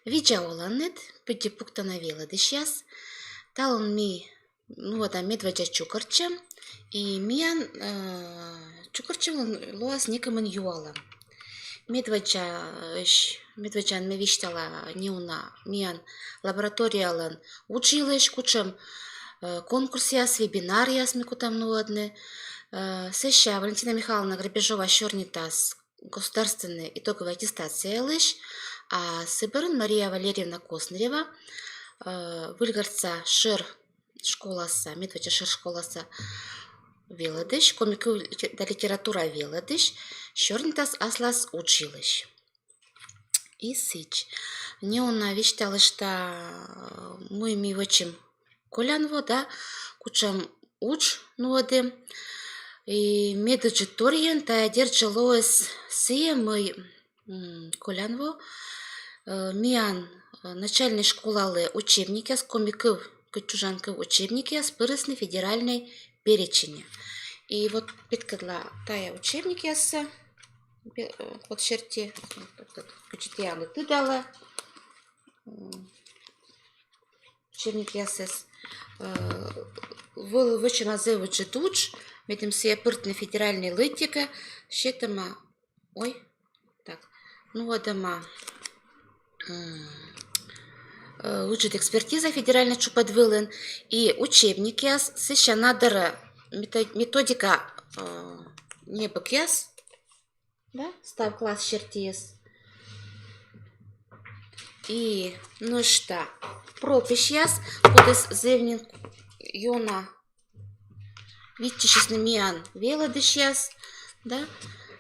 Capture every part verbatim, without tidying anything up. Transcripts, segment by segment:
Видза оланныд, пыдди пуктана велӧдысьяс. Талун ми нуӧдам медводдза чукӧртчӧм, и миян э, чукӧртчӧм лоас некымын юалӧм. Медводдзаысь, медводдзаын ме висьтала неуна миян лабораториялӧн удж йылысь, кутшӧм э, конкурсъяс, вебинаръяс ми кутам нуӧдны. Э, сэсся Валентина Михайловна Грабежова сёрнитас государственнӧй итоговӧй аттестация йылысь, а сы бӧрын Мария Валерьевна Коснырева, э, Выльгортса шӧр школаса, медводдза шӧр школаса велӧдысь, коми кыв да литература велӧдысь, сёрнитас аслас удж йылысь. И сідз. Неуна висьталышта, мый ми вӧчим колян во да, кутшӧм удж нуӧдім. И медыджыд торйӧн тайӧ дерт жӧ лоис сійӧ, мый м, колян во э, миян э, начальнӧй школалы учебникъяс, коми кыв, кыдз чужан кыв учебникъяс пырисны федеральнӧй переченьӧ. И вот петкӧдла тайӧ учебникъяссӧ, бе- э, код серти, кыдзи тіянлы тыдалӧ, м, учебникъясыс. Э, вӧлі вӧчӧма зэв ыджыд удж, медым сійӧ пыртны федеральнӧй лыддикӧ, сетӧма, ой, так, нуӧдӧма м, э, ыджыд экспертиза федеральнӧй чупӧд вылын, и учебникъяс, сэсся на дорӧ мето- методика э, небӧгъяс, да, став класс сертиыс. И нӧшта прописьяс, кодӧс зэв нин ёна виччысисны миян велӧдысьяс, да,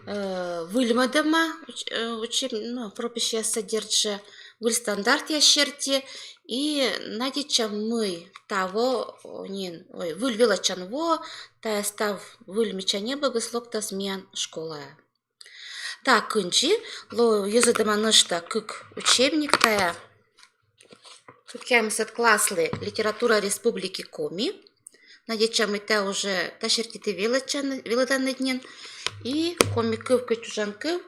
э, выльмӧдӧма уч- э, учеб- ну, прописьяссӧ дерт жӧ, выль стандартъяс серти, и надейтчам, мый таво о, нин, ой, выль велӧдчан воӧ тайӧ став выль мича небӧгыс локтас миян школаӧ. Та кындзи лоӧ йӧзӧдӧма нӧшта кык учебник, тайӧ кӧкъямысӧд класслы «Литература Республики Коми». Надейтчам, мый тайӧ уже та серти ті велӧдчан- велӧданныд нин. И «Коми кыв, кыдз чужан кыв»,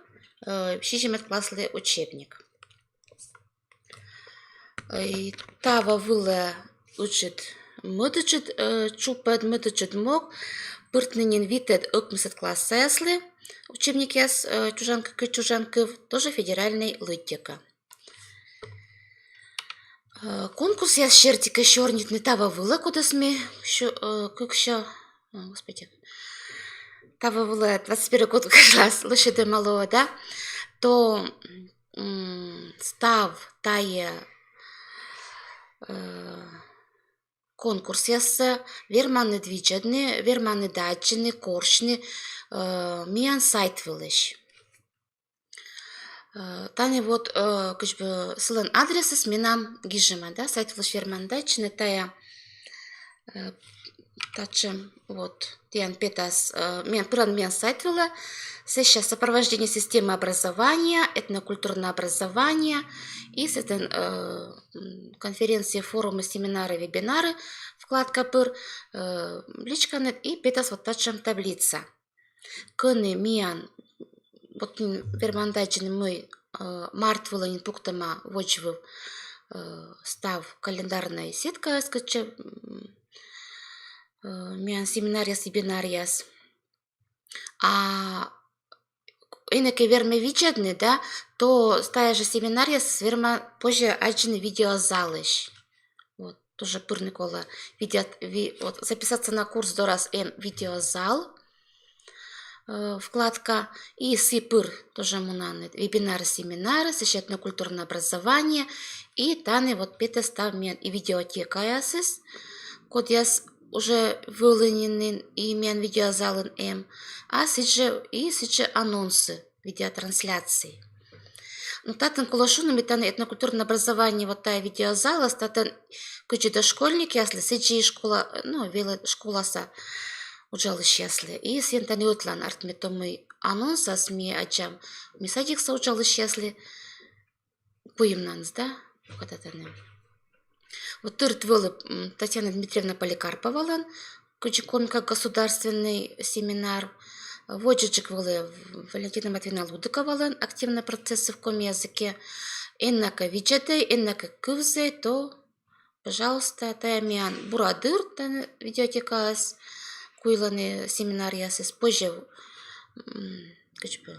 э, сизимӧд класслы учебник. И таво вылӧ ыджыд, мӧдыджыд э, чупӧд, мӧдыджыд мог пыртны нин витӧд-ӧкмысӧд классаяслы учебникъяс э, чужан кыв, кыдз чужан кыв, тоже федеральнӧй лыддикӧ. Э, конкурсъяс серти кӧ сёрнитны, таво вылӧ, кодӧс ми сё- э, кыксё, о, господи, таво вылӧ двадцать первый год кежлас лӧсьӧдӧма лоӧ, да, то м, став тайӧ э, конкурсъяссӧ верманныд видзӧдны, верманныд аддзыны, корсьны э, миян сайт вылысь. Э, тані вот э, кыдз бы сылӧн адресыс менам гижӧма, да, сайт вылысь верманныд аддзыны, тайӧ э, татшӧм вот тіян петас, э, миян пыран миян сайт вылӧ, сэсся «Сопровождение системы образования», «Этнокультурное образование», и сэтӧн э, м, «Конференции, форумы, семинары, вебинары» вкладка пыр э, личканныд, и петас вот татшӧм таблица, кӧні миян, вот нин верманныд аддзыны, мый э, март вылӧ нин пуктӧма водзвыв э, став календарнӧй сеткаыс, кытчӧ м, э, миян семинаръяс, вебинаръяс. А ӧні кӧ вермӧ видзӧдны, да, то тайӧ жӧ семинаръяс вермӧ позьӧ аддзыны видеозалысь. Вот, тоже пырны колӧ видео, ви- вот, записаться на курс дорас эм видеозал э, вкладка, и сы пыр тоже мунанныд вебинары, семинары, сэсся этнокультурное образование, и тані вот петӧ став миян и видеотекаясыс, кодъяс уже вӧліны нин и миян видеозалын эм, а сідз жӧ, и сідз жӧ анонсы, видеотрансляции. Ну, татын колӧ шуны, мый тані этнокультурное образование, вот тайӧ видеозалас, татын кыдзи дошкольникъяслы, сідзи и школа, ну, велӧ- школаса уджалысьяслы. И сійӧн тані ӧтлаын артмӧ, мый анонсас ми аддзам ми садикса уджалысьяслы куимнаныс, да, кӧть тані. Вот тырыд вӧлі м, Татьяна Дмитриевна Поликарповалӧн, кыдзи коми как государственный семинар, водзджык вӧлі Валентина Матвеевна Лудыковалӧн «Активные процессы в коми языке», эн накӧ видзӧдӧй, эн накӧ кывзӧй, то, пожалуйста, тайӧ миян бура дыр, тайӧ видеотекаыс, куйлӧны семинариясыс, позьӧ, м, кыдз пӧ,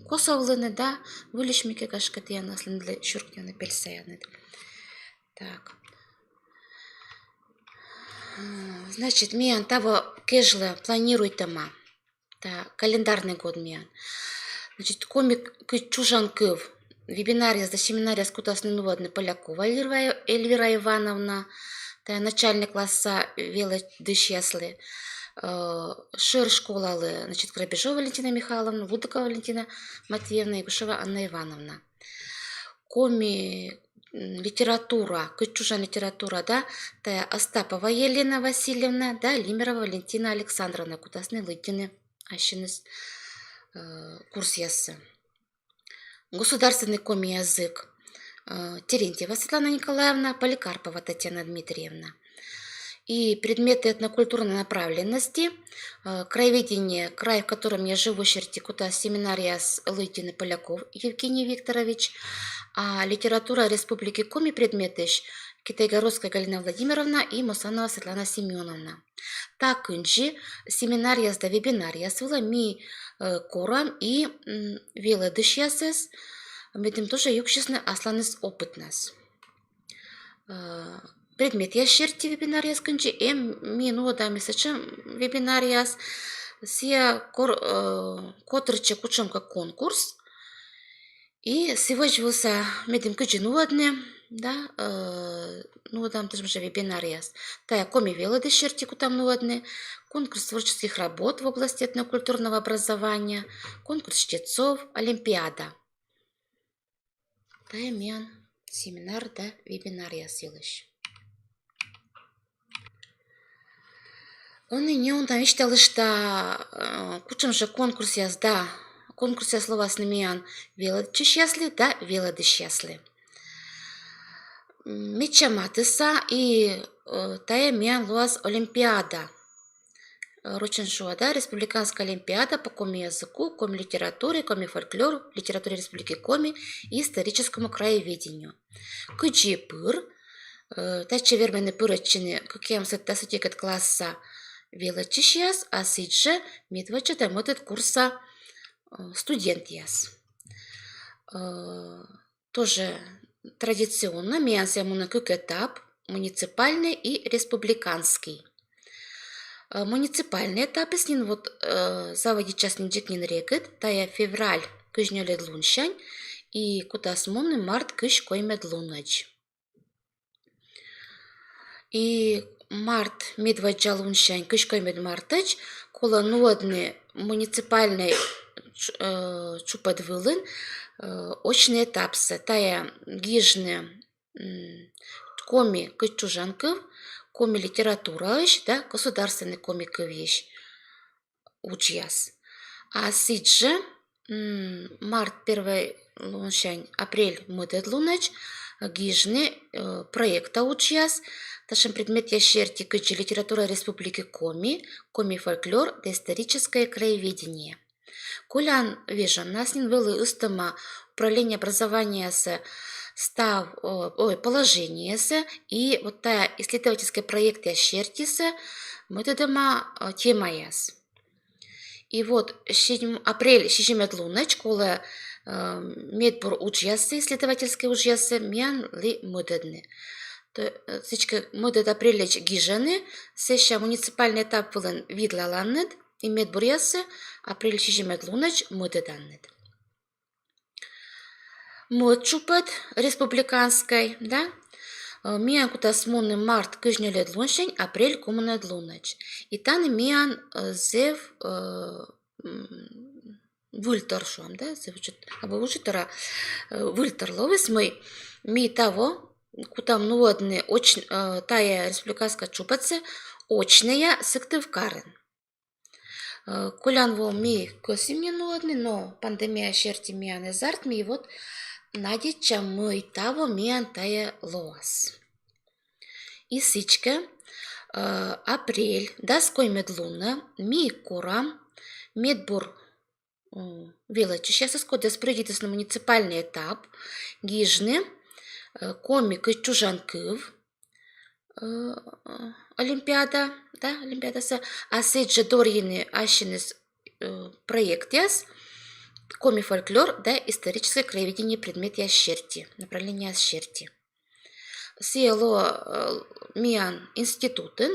косовлыны да, выльысь мыйкӧ, гашкӧ, тіянлы асланыдлы сюркньӧны, пельсаяны. Так. Значит, миян таво кежлӧ планируйтӧма. Та календарный год миян. Значит, коми кыдз чужан кыв вебинаръяс да семинаръяс кутасны нуӧдны Полякова Эльвира, Эльвира Ивановна, та начальный класса велӧдысьяслы, э, шӧр школалы, значит, Грабежова Валентина Михайловна, Лудыкова Валентина Матвеевна, Игушева Анна Ивановна. Коми, м, литература, кыдз чужан литература, да, тая Остапова Елена Васильевна да Лимерова Валентина Александровна кутасны лыддьыны ассьыныс, э, курсъяссӧ. Государственный коми язык, э, Терентьева Светлана Николаевна, Поликарпова Татьяна Дмитриевна. И предметы этнокультурной направленности, э, краеведение, край, в котором я живу, серти кутас семинарияс лыддьыны Поляков Евгений Викторович, а литература Республики Коми предметысь Китайгородская Галина Владимировна и Мусанова Светлана Семёновна. Та кындзи семинарияс да вебинарияс вылӧ ми, э, корам и, м, велӧдысьясӧс, медым тоже юксисны асланыс опытнас. Э, предметъяс серти вебинаръяс кындзи, эм ми нуӧдам и сэтшӧм вебинаръяс, сія кор-, э, котыртчӧ кутшӧмкӧ конкурс, и сы водзвылсӧ медым кыдзи нуӧдны, да, э, нуӧдам тыжмыжа вебинаръяс. Тая коми велӧдысь серти кутам нуӧдны, конкурс творческих работ в области этнокультурного образования, конкурс чтецов, олимпиада. Тая миян семинар да вебинаръяс йылысь. Ӧні неуна висьталышта, э, кутшӧм жӧ конкурсъяс да, конкурсъяс лоасны миян велӧдчысьяслы да велӧдысьяслы. М, медся матысса и, э, тая миян лоас олимпиада. Э, рочӧн шуа да, республиканская олимпиада по коми языку, коми литературе, коми фольклору, литературе Республики Коми и историческому краеведению. Кыдзи пыр, э, татчӧ вермӧны пырӧдчыны кӧкъямысӧд да дас ӧтикӧд класса велӧдчысьяс, а сідзжӧ медводдза да мӧдӧд курса, э, студентъяс. Э, тоже традиционно миян сія мунӧ кык этап, муниципальный и республиканский. Э, муниципальный этапыс нин вот, э, заводитчас нин дзик нин регыд, тая февраль кызь нёльӧд лунсянь, и кутас мунны март кызь коймӧд лунӧдз. И март медводдза лунсянь кызь коймӧд мартӧдз колӧ нуӧдны муниципальный ч-, э, чупӧд вылын, э, очный этапсӧ. Тая гижны, м, коми кыдз чужан кыв, коми литератураысь да государственный коми кывйысь уджъяс. А сідзжӧ, м, март первой лунсянь апрель мӧдӧд лунӧдз гижны, э, проекта уджъяс татшӧм предметъяс серти, кыдзи литература Республики Коми, коми фольклор да историческое краеведение. Колян вежоннас нин вӧлі ыстӧма управление образованиеса став, о, ой, положениесӧ, и вот тая исследовательскӧй проектъяс сертисӧ мӧдӧдӧма, э, темаяс. И вот сизим-, апрель сизимӧд лунӧдз колӧ, э, медбур уджъяссӧ, исследовательскӧй уджъяссӧ миянлы мӧдӧдны. То, э, сідзкӧ, мӧдӧд апрельлӧдз гижӧны, сэсся муниципальный этап вылын видлаланныд, и медбуръяссӧ апрель сизимӧд лунӧдз мӧдӧданныд. Мӧд чупӧд республиканскӧй, да? Э, миян кутас мунны март кызь нёльӧд лунсянь апрель комынӧд лунӧдз. И тані миян, э, зэв, э, м, выльтор, шуам, да, зэв ыджыт-, абу ыджыт тор, а, э, выльтор лоис, мый ми таво кутам нуӧдны оч-, э, тая республиканскӧй чупӧдсӧ очнӧя Сыктывкарын. Э, колян во ми кӧсйим нин нуӧдны, но пандемия серти миян эз артмы, и вот надейтчам, мый таво миян тая лоас. И сідзкӧ, э, апрель дас коймӧд лунӧ ми корам медбур велӧдчысьясыс, кодъяс прӧйдитісны муниципальный этап, гижны коми кыдз чужан кыв олимпиада, да, олимпиадасӧ, а сідзжӧ дорйыны ассьыныс проектъяс коми фольклор да историческое краеведение предметъяс серти, направлениеяс серти. Сійӧ лоӧ миян институтын,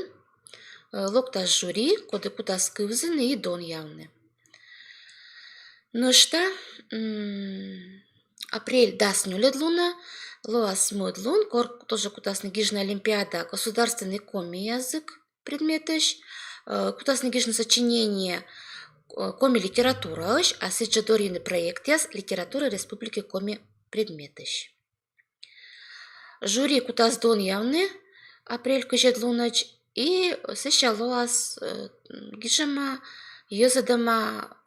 локтас жюри, коді кутас кывзыны и донъявны. Нӧшта апрель дас нёльӧд лунӧ лоас мӧд лун, кор тоже кутасны гижны олимпиада государственный коми язык предметысь, кутасны гижны сочинение коми литератураысь, а сідзжӧ дорйыны проектъяс литература Республики Коми предметысь. Жюри кутас донъявны апрель кызьӧд лунӧдз, и сэсся лоас гижӧма, йӧзӧдӧма,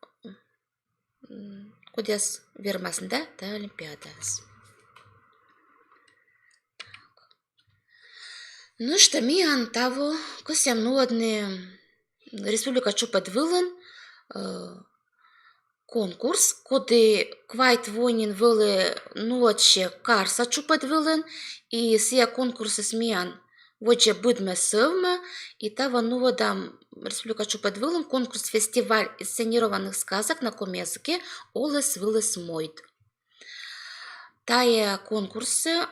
кодъяс вермасны, да, тайӧ олимпиадаас. Нӧшта миян таво кӧсъям нуӧдны республика чупӧд вылын конкурс, коді квайт во нин вӧлі нуӧдсьӧ карса чупӧд вылын, и сійӧ конкурсыс миян водзӧ быдмӧ сӧвмӧ, и таво нуӧдам республика чупӧд вылын конкурс «Фестиваль инсценированных сказок на коми языке. Олӧс-вылӧс мойд». Тайӧ конкурсӧ,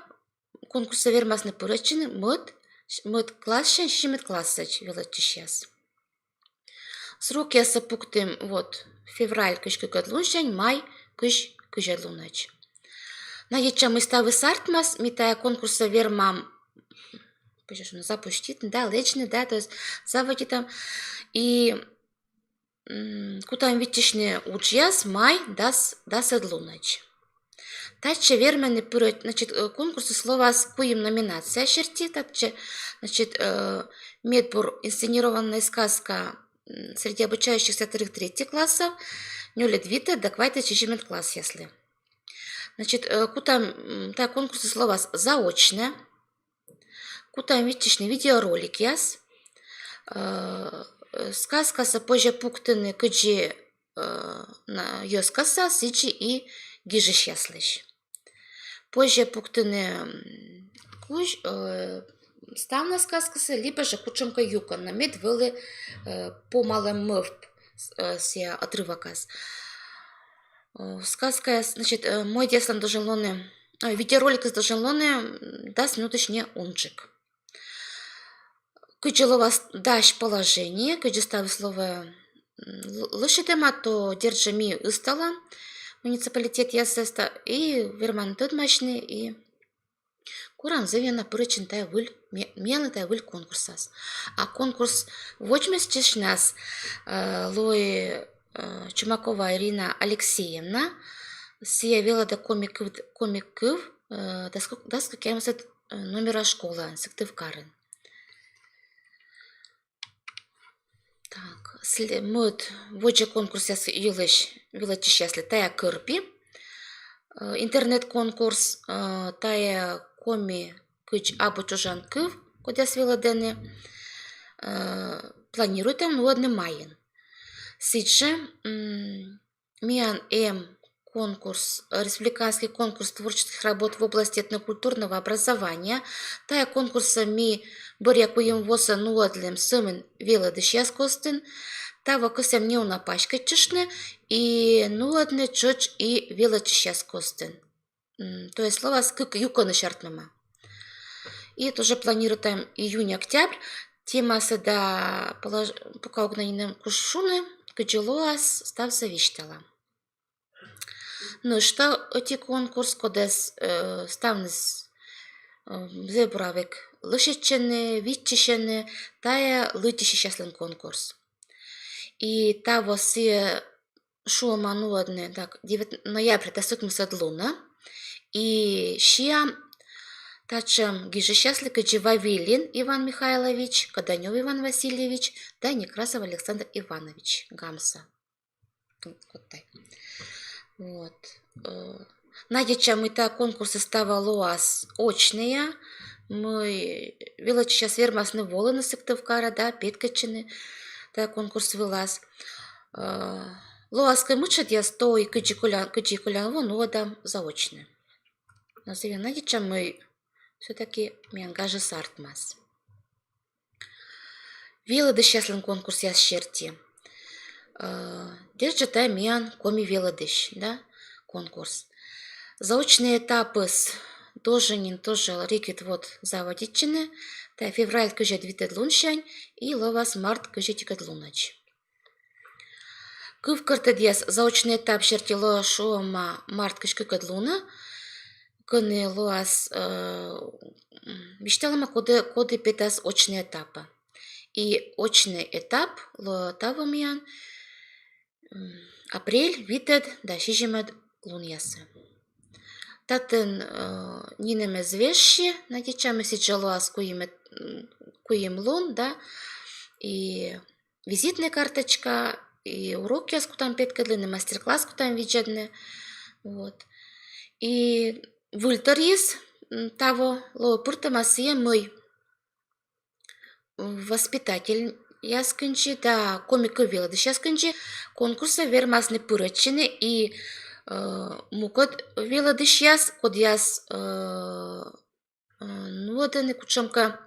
конкурсӧ вермасны пырӧдчыны мӧд, мӧд классянь сизимӧд классӧдз велӧдчысьяс. Срокъяссӧ пуктім вот февраль кызь кыкӧд лунсянь май кызь кызьӧд лунӧдз. Надейтчам, мый ставыс артмас, ми тайӧ конкурсӧ вермам, позьӧ шуны, запуститны, да, лэдзны, да, то есть заводитам. И кутам виччысьны уджъяс май дас, дасӧд лунӧдз. Татчӧ вермӧны пырӧ-, значит, конкурсыс лоас куим номинация серти, татчӧ, значит, медбур инсценированная сказка среди обучающихся вторых, третьих классов, нёльӧд, витӧд да квайтӧд, сизимӧд классъяслы. Значит, кутам, тайӧ конкурсыс лоас заочнӧ, кутам виччысьны видеороликъяс, сказкасӧ позьӧ пуктыны кыдзи йӧзкостса, сідзи и гижысьяслысь. Позьӧ пуктыны кузь, ставнас сказкасӧ, либӧ жӧ кутшӧмкӧ юкӧн, но мед вӧлі помалӧм мӧвп сійӧ отрывокас. Сказкаяс, значит, мойдъяслӧн должен лоны, видеороликыс должен лоны дас минутысь не унджык. Кыдзи лоас дась положение, кыдзи ставыс лоӧ лӧсьӧдӧма, то, дерт жӧ, ми ысталам муниципалитетъясӧс и вермам тӧдмасьны, и корам зэв ёна пырӧдчыны тайӧ выль, миянлы тайӧ выль конкурсас. А конкурс водзмӧстчысьнас лои Чумакова Ирина Алексеевна, сійӧ велӧдӧ коми кыв, коми кыв дас кӧкъямысӧд номера школаын Сыктывкарын. Так, мӧд водзӧ конкурсъяс йылысь велӧдчысьяслы тайӧ кӧрпи интернет-конкурс, тайӧ коми кыдз абу чужан кыв, кодъяс велӧдӧны, планируйтам нуӧдны майын. Сідзжӧ миян эм конкурс, республиканский конкурс творческих работ в области этнокультурного образования. Тайӧ конкурсӧ ми бӧръя куим восӧ нуӧдлім сӧмын велӧдысьяс костын. Таво кӧсъям неуна паськӧдчыштны и нуӧдны тшӧтш и велӧдысьяс костын. То есть лоас кык юкӧнысь артмӧма. И тоже планируйтам июнь-октябрь темасӧ да, пока ог на нинӧм куш шуны, кыдзи лоас, ставсӧ висьталам. Нӧшта ӧти конкурс, кодӧс ставныс зэв бура век лӧсьӧдчӧны, виччысьӧны, тайӧ лыддьысьысьяслӧн конкурс. И таво сійӧ шуӧма нуӧдны, так, ноябрь дас ӧкмысӧд лунӧ. И сиам татшӧм гижысьяслы, кыдзи Вавилин Иван Михайлович, Каданёв Иван Васильевич да Некрасов Александр Иванович, Гамса. Вот. Надейтчам, мый тайӧ конкурсыс таво лоас очнӧя, мый велӧдчысьяс вермасны волыны Сыктывкарӧ да петкӧдчыны тайӧ конкурс вылас. Лоас кӧ мытшӧдъяс, то и кыдзи колян, кыдзи колян во нуӧдам заочнӧ. Но сійӧн надейтчам, мый всё-таки миян гажыс артмас. Велӧдысьяслӧн конкурсъяс серти. Э, дерт жӧ, тайӧ миян «Коми велӧдысь», да, конкурс. Заочнӧй этапыс должен нин тоже регыд вот заводитчыны. Тайӧ февраль кызьӧд витӧд лунсянь и лоас март кызьӧд ӧтикӧд лунӧдз. Кывкӧртӧдъяс заочнӧй этап серти лоӧ, шуӧма, март кызь кыкӧд лунӧ, кӧні лоас, э, м, висьталӧма, коді, коді петас очнӧй этапӧ. И очнӧй этап лоӧ таво миян, м, апрель витӧд да сизимӧд лунъясӧ. Татын, э, нинӧм эз вежсьы, надейтчам, сідз жӧ лоас куим эт-, м, куим лун, да, и визитнӧй карточка, и урокъяс кутам петкӧдлыны, мастер-класс кутам видзӧдны. Вот. И выльторйыс, м, таво лоӧ пыртӧма сійӧ, мый воспитательяс кындзи да коми кыв велӧдысьяс кындзи конкурсӧ вермасны пырӧдчыны и, э, мукӧд велӧдысьяс, кодъяс, э, э, нуӧдӧны кутшӧмкӧ,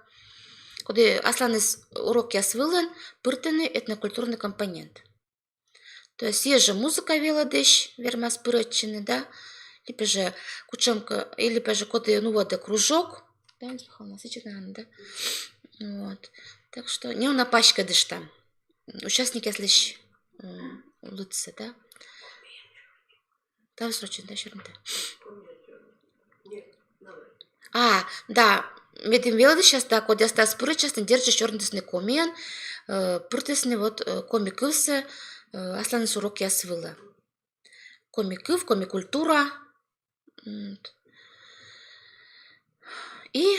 коді асланыс урокъяс вылын пыртӧны этнокультурнӧй компонент. То есть сійӧ жӧ музыка велӧдысь вермас пырӧдчыны, да, либӧ жӧ кутшӧмкӧ, либӧ жӧ коді нуӧдӧ кружок, да, Анна Михайловна, сідз жӧ, наверно, да? Вот. Так что неуна паськӧдыштам участникъяслысь, м, лыдсӧ, да. Тайӧ срочно, да, сёрнита. А, да, медым велӧдысьяс, да, кодъяс тайӧс пырӧдчасны, дерт жӧ, сёрнитісны комиӧн, э, пыртісны вот, э, коми кывсӧ, э, асланыс урокъяс вылӧ. Коми кыв, коми культура. М, вот. И,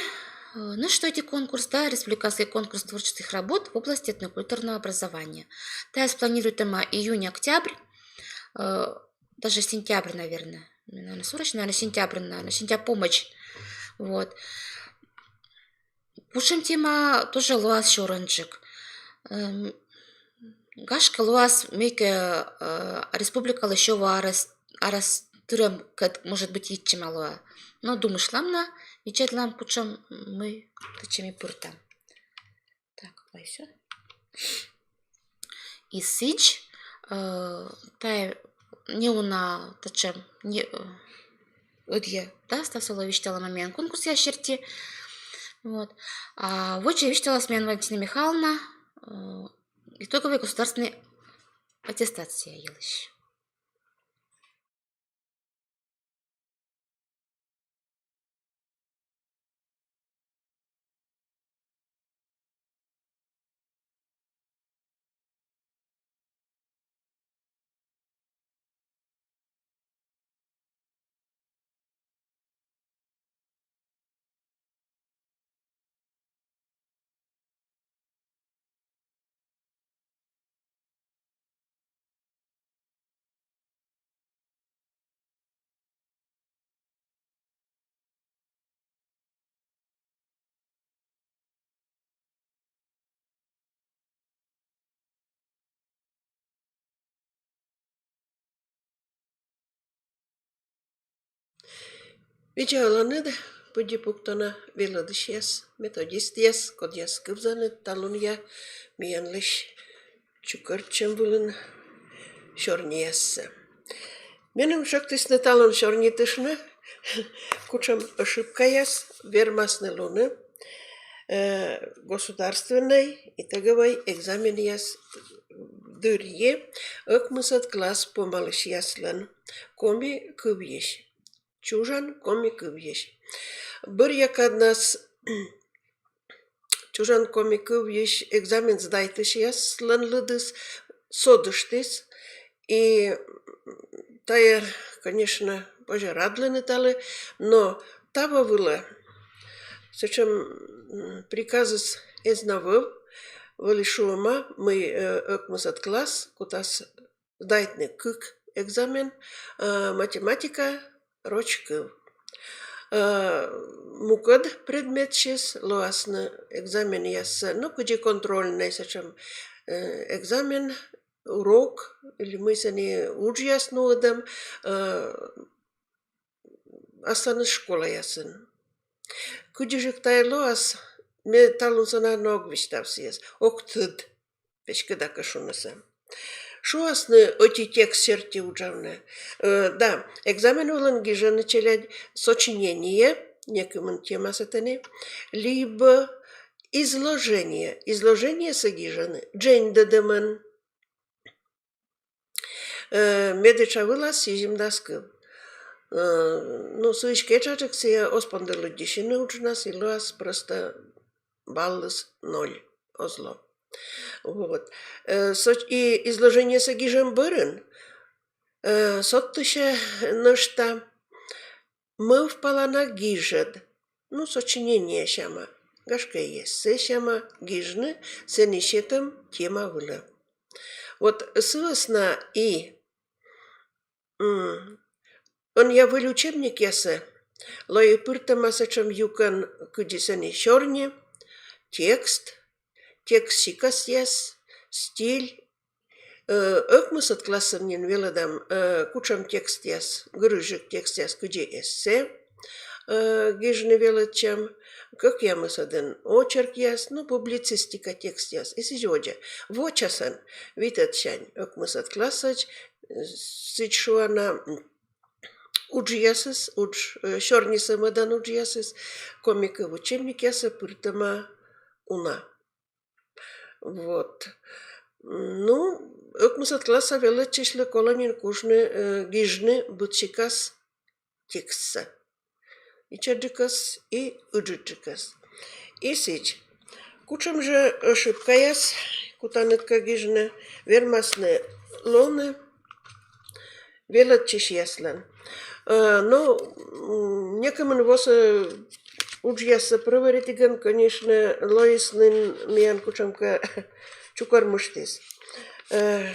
э, нӧшта ӧти конкурс, да, республиканский конкурс творческих работ в области этнокультурного образования. Тайӧс планируйтӧма июнь-октябрь, э, даже сентябрь, наверное. Наверное, сурась, наверное, сентябрь, наверное, сентябрь помӧдз. Вот. Кутшӧм тема тоже лоас сёрӧнджык. Эм, гашкӧ, лоас мыйкӧ, э, республикалы сё во арӧс, арӧс тырӧмкӧд, может быть, йитчӧма лоӧ. Но думыштлам на, видзӧдлам, кутшӧм мый татчӧ ми пыртам. Так, вай всё. И сідз, э, тайӧ неуна татшӧм, не, э, ӧдйӧ, да, ставсӧ лоӧ висьталӧма миян конкурсъяс серти. Вот. А водзӧ висьталас миян Валентина Михайловна, э, итоговӧй государственнӧй аттестация йылысь. Видза оланныд, пыдди пуктана велӧдысьяс, методистъяс, кодъяс кывзанныд талунъя миянлысь чукӧртчӧм вылын сёрнияссӧ. Меным шӧктісны талун сёрнитыштны, кутшӧм ошибкаяс вермасны лоны, э, государственнӧй итоговӧй экзаменъяс дырйи ӧкмысӧд класс помалысьяслӧн коми кывйысь, чужан коми кывйысь. Бӧръя каднас чужан коми кывйысь экзамен сдайтысьяслӧн лыдыс содыштіс. И тайӧ, конечно, позьӧ радлыны талы, но таво вылӧ сэтшӧм, м, приказыс эз на вӧв, вӧлі шуӧма, мый, э, ӧкмысӧд класс кутас сдайтны кык экзамен, э, математика, роч кыв. Э, мукӧд предметсьыс лоасны экзаменъяс, ну, кыдзи контрольнӧй сэтшӧм, э, экзамен, урок, или мый сэні уджъяс нуӧдӧм, э, асланыс школаясын. Кыдзижӧк тайӧ лоас, ме талун сӧмын ог висьтав сійӧс, ог тӧд, песькыда кӧ шунысӧ. Шуасны ӧти текст серти уджавны. Э, да, экзамен вылын гижӧны челядь сочинение, некымын темасӧ тэні, либӧ изложение. Изложениесӧ гижӧны дженьдӧдӧмӧн. Э, медіча вылас сизимдас кыв. Э, ну, сыысь кежлӧ сійӧ оз понды лыддьысьны уджнас, и лоас просто баллыс ноль, оз ло. Вот. Э, со-, и изложениесӧ гижӧм бӧрын, э, содтысьӧ нӧшта, мый палана гижӧд. Ну, сочинение сяма, гашкӧ, эссе сяма гижны, сэні сетӧм тема вылӧ. Вот сы вӧсна и, м, ӧнія выль учебникъясӧ лои пыртӧма сэтшӧм юкӧн, кыдзи сэні сёрни, текст, текст сикасъяс, стиль. Э, ӧкмысӧд классын нин велӧдам, э, кутшӧм текстъяс, гырысьджык текстъяс, кыдзи эссе, э, гижны велӧдчам, кӧкъямысӧдын очеркъяс, ну, публицистика текстъяс, и сідз водзӧ. Вочасӧн витӧдсянь ӧкмысӧд классӧдз, э, сідз шуам на, м, уджъясыс, удж, э, сёрнисӧ мӧдан уджъясыс коми кыв учебникъясӧ пыртӧма уна. Вот. Ну, ӧкмысӧд класса велӧдчысьлы колӧ нин кужны, э, гижны быд сикас текстсӧ. Ичӧтджыкӧс и ыджыдджыкӧс. И сідз, кутшӧм жӧ ошибкаяс, кутанныд кӧ гижны, вермасны лоны велӧдчысьяслӧн. Э, но, м, некымын во сійӧ уджъяссӧ прӧверитігӧн, конечно, лоис нин миян кутшӧмкӧ чукӧрмыштіс. Э,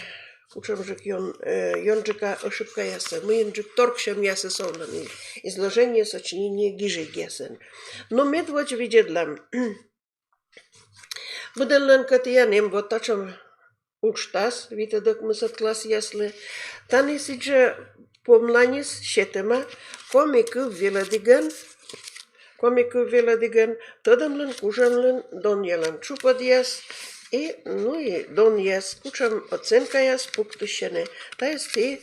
кутшӧмджык ён-, э, ёнджыка ошибкаяссӧ, мыйӧнджык торксьӧмъясыс овлӧны изложение, сочинение гижигъясӧн. Но медводз видзӧдлам. Быдӧнлӧн кӧ тіян эм вот татшӧм уджтас витӧд-ӧкмысӧд классъяслы, тані сідзжӧ помланьыс сетӧма коми кыв велӧдігӧн, коми кыв велӧдігӧн тӧдӧмлӧн, кужӧмлӧн донъялӧм тшупӧдъяс и, ну и донъяс, кутшӧм оценкаяс пуктысьӧны. Тайӧс ті,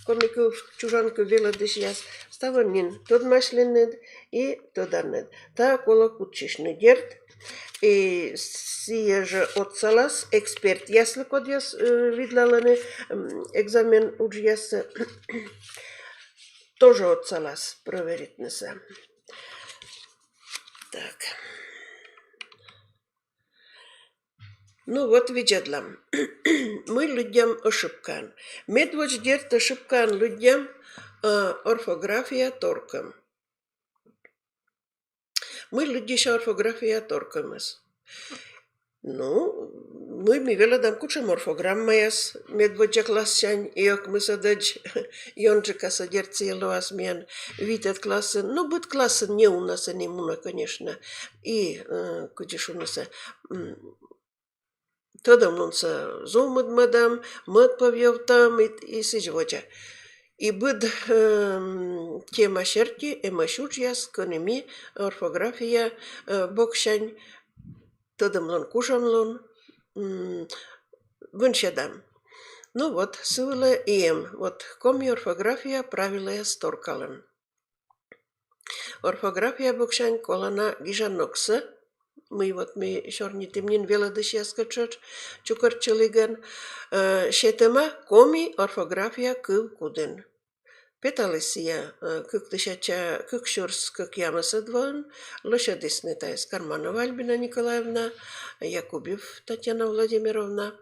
коми кыв, чужан кыв велӧдысьяс, ставӧн нин тӧдмасьлінныд и тӧданныд. Тайӧ колӧ кутчысьны, дерт. И сійӧ жӧ отсалас экспертъяслы, кодъяс, э, видлалӧны, м, экзамен уджъяссӧ, тоже отсалас прӧверитнысӧ. Так. Ну вот, видзӧдлам. Мый лыддям ошибкаӧн. Медводз, дерт, ошибкаӧн лыддям, э, орфография торкӧм. Мый лыддьыся орфография торкӧмыс? Ну, мый ми велӧдам, кутшӧм орфограммаяс медводдза классянь и ӧкмысӧдӧдз, ёнджыкасӧ, дерт, сійӧ лоас миян витӧд классын. Ну, быд классын неуна сэні мунӧ, конечно. И, э, кыдзи шунысӧ, м, тӧдӧмлунсӧ зумыдмӧдӧм, мӧд пӧв йӧвтӧм и, и сідз водзӧ. И быд, эм, тема серти эмӧсь уджъяс, кӧні ми орфография, э, боксянь тӧдӧмлун, кужӧмлун, м, вынсьӧдам. Ну вот, сы вылӧ и эм, вот, коми орфография правилӧяс торкалӧм. Орфография боксянь колана гижан ногсӧ, мый вот ми сёрнитім нин велӧдысьяскӧд тшӧтш чукӧртчылігӧн, э, сетӧма коми орфография кывкудын. Петаліс сійӧ, э, кык тысяча, кык сюрс кӧкъямысӧд воын, лӧсьӧдісны тайӧс Карманова Альбина Николаевна, Якубев Татьяна Владимировна,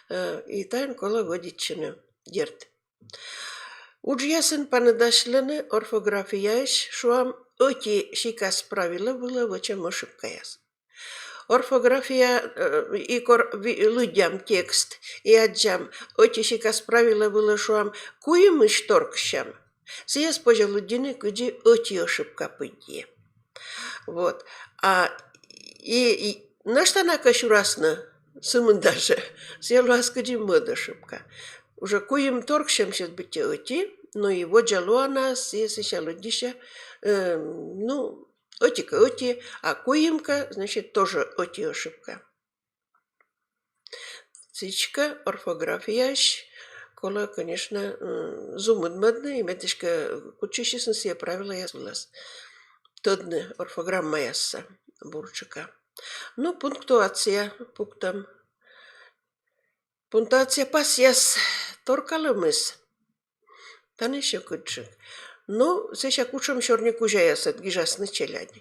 э, и тайӧн колӧ вӧдитчыны, дерт. Уджъясын паныдасьлӧны орфографияысь, шуам, ӧти сикас правилӧ вылӧ вӧчӧм ошибкаяс. Орфография, э, и кор-, ви-, лыддям текст и аддзам ӧти сикас правилӧ вылӧ, шуам, куимысь торксям, сійӧс позьӧ лыддьыны кыдзи ӧти ошибка пыдди. Вот. А и, и нӧшта на кӧ сюрасны сымында жӧ. Сійӧ лоас кыдзи мӧд ошибка. Уже куим торксьӧмсьыс быттьӧ ӧти, но и водзӧ лоанас сійӧ сэсся лыддьыссьӧ, э, ну, ӧти кӧ ӧти, а куим кӧ, значит, тоже ӧти ошибка. Сідзкӧ орфографияысь колӧ, конечно, м, зумыдмӧдны, и мед эськӧ кутчысисны сійӧ правилӧяс вылас. Тӧдны орфограммаяссӧ бурджыка. Ну, пунктуация пуктам. Пунктуация пасъяс торкалӧмыс. Тані сьӧкыдджык. Ну, сэсся кутшӧм сёрникузяясӧд гижасны челядь.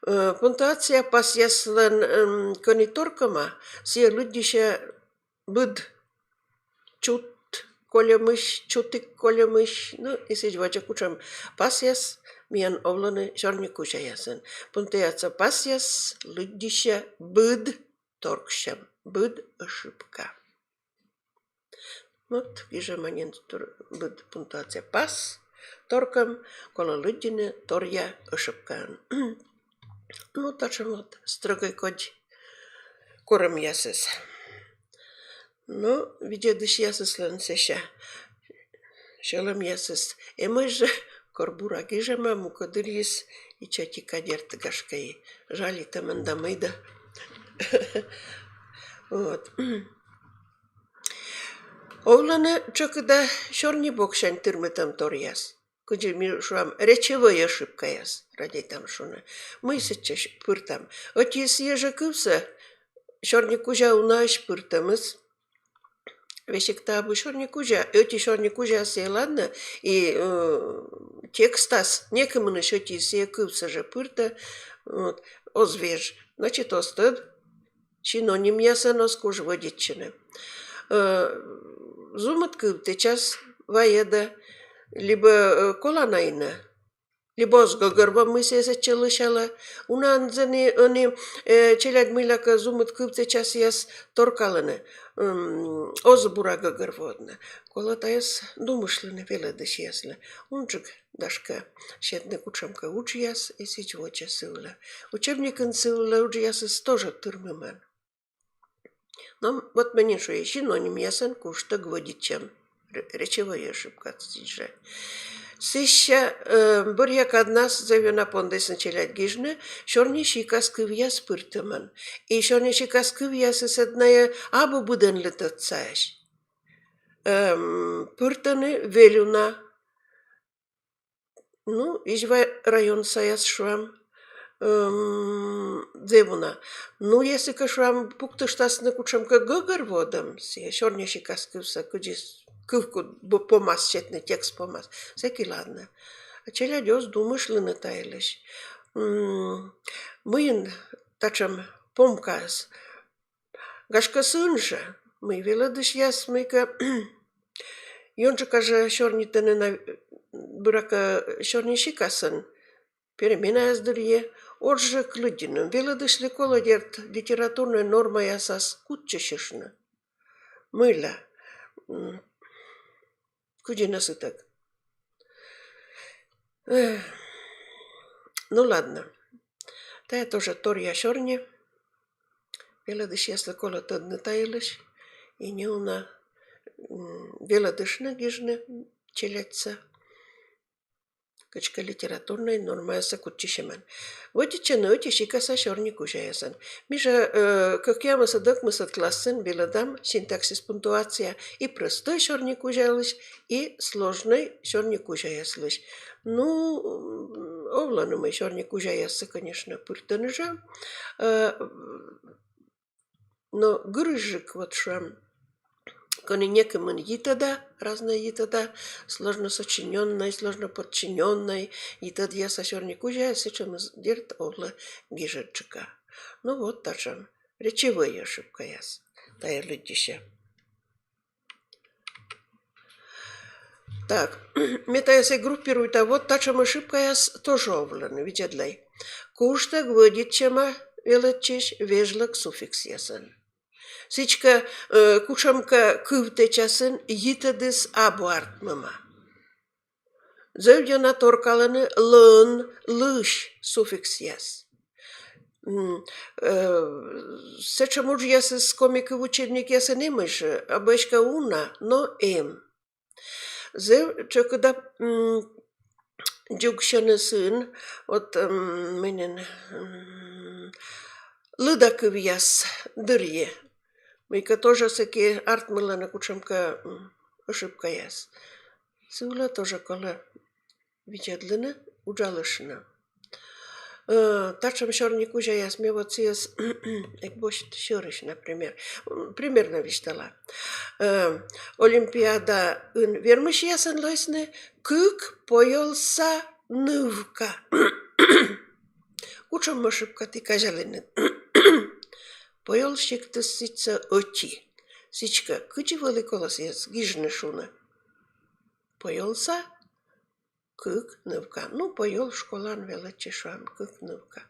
Э, пунктуация пасъяслӧн, эм, кӧні торкӧма, сійӧ лыддьысьӧ быд, чут кольӧмысь, чутік кольӧмысь, ну, и сідз водзӧ, кутшӧм пасъяс миян овлӧны сёрникузяясӧн. Пунктуация пасъяс лыддьысьӧ быд торксьӧм, быд ошибка. Вот, гижӧма нин тор-, быд пунктуация пас торкӧм, колӧ лыддьыны торъя ошибкаӧн. Ну, татшӧм вот стрӧгӧй кодь корӧмъясыс. Но видзӧдысьясыслӧн сэсся сьӧлӧмъясыс эмӧсь жӧ, кор бура гижӧма, мукӧд дырйиыс ичӧтика, дерт, гашкӧ и жалитӧмӧн да мый да. Вот. Овлӧны тшӧкыда сёрни боксянь тырмытӧм торъяс. Кыдзи ми шуам, речевӧй ошибкаяс, радейтам шуны. Мый сэтчӧ пыртам? Ӧти сійӧ жӧ кывсӧ сёрникузя унаысь пыртӧмыс. Весиг та абу сёрникузя, ӧти сёрникузя сійӧ, ладно, и, э, текстас некымынысь ӧти сійӧ кывсӧ жӧ пыртӧ, вот, оз веж, значит, оз тӧд синонимъясӧн, оз куж вӧдитчыны. Э, зумыд кывтӧдчас вайӧдӧ, либӧ, э, колана инӧ, либӧ оз гӧгӧрво, мый сійӧ сэтчӧ лӧсялӧ. Унаӧн зэв ӧні, э, челядь мыйлакӧ зумыд кывтӧдчасъяс торкалӧны, м, оз бура гӧгӧрвоӧдны. Колӧ тайӧс думыштлыны велӧдысьяслы. Унджык, гашкӧ, сетны кутшӧмкӧ уджъяс и сідз водзӧ сы вылӧ. Учебникын сы вылӧ уджъясыс тоже тырмымӧн. Но вот ме нин шуи, синонимъясӧн куштӧг вӧдитчӧм. Ре-, речевӧй ошибка сідз жӧ. Сэсся, э, бӧръя каднас зэв ёна пондісны челядь гижны сёрнисикас кывъяс пыртӧмӧн. И сёрнисикас кывъясыс ӧд найӧ абу быдӧнлы тӧдсаясь. Эм, пыртӧны вель уна. Ну, Изьва район саяс, шуам, эм, зэв уна. Ну, если кӧ, шуам, пуктыштасны кутшӧмкӧ гӧгӧрвоӧдӧм, сійӧ сёрнисикас кывсӧ, кыдзи кывкуд бо-, помас сетны, текст помас, сэки ладнӧ. А челядь оз думыштлыны та йылысь. М, мыйын татшӧм помкаыс? Гашкӧ, сыын жӧ, мый велӧдысьяс мыйкӧ ёнджыка жӧ сёрнитӧны на, буракӧ, сёрнисикасӧн, переменаяс дырйи, орджык лыддьыны. Велӧдысьлы колӧ, дерт, литературнӧй нормаясас кутчысьыштны. Мыйла? М, кыдзи нӧ сытӧг? Эх, ну ладно. Тайӧ тоже торъя сёрни. Велӧдысьяслы колӧ тӧдны та йылысь. И неуна, м, велӧдыштны гижны челядьсӧ кыдзкӧ литературнӧй нормаяссӧ кутчысьӧмӧн. Вӧдитчӧны ӧти сикаса сёрникузяясӧн. Ми жӧ, э, кӧкъямысӧд-ӧкмысӧд классын велӧдам синтаксис, пунктуация и простӧй сёрникузялысь, и сложнӧй сёрникузяяслысь. Ну, м, овлӧны мый сёрникузяяссӧ, конечно, пыртӧны жӧ. Э, но гырысьджык, вот шуам, кӧні некымын йитӧда, разнӧй йитӧда, сложносочинённӧй, сложноподчинённӧй йитӧдъяса сёрникузяяс, сэтшӧмыс, дерт, овлӧ гижӧдджыка. Ну вот татшӧм речевӧй ошибкаяс тайӧ лыддьысьӧ. Так, ме тайӧс группируйта, вот татшӧм ошибкаяс тоже овлӧны, видзӧдлӧй. Куштӧг вӧдитчӧма велӧдчысь вежлӧк суффиксъясӧн. Сідзкӧ, э, кутшӧмкӧ кывтӧдчасын йитӧдыс абу артмӧма. Зэв ёна торкалӧны лӧн, лысь суффиксъяс. М, э, сэтшӧм уджъясыс коми кыв учебникъясын эмӧсь жӧ, абу эськӧ уна, но эм. Зэв тшӧкыда, м, дзугсьӧны сын, вот, м, мый нин, м, лыда кывъяс дырйи. Мыйкӧ тоже сэки артмылӧны кутшӧмкӧ, м, ошибкаяс. Сы вылӧ тоже колӧ видзӧдлыны, уджалыштны. Э, татшӧм сёрникузяяс, ме вот сійӧс эг босьт сьӧрысь, например. М, примерно висьтала. Э, олимпиадаын вермысьясӧн лоисны кык поёлса нывка. Кутшӧм ошибка ті казялінныд? Поёл сиктыс сідзсӧ ӧти. Сідзкӧ, кыдзи вӧлі колӧ сійӧс гижны, шуны? Поёлса кык нывка. Ну, поёл школаын велӧдчӧ, шуам, кык нывка.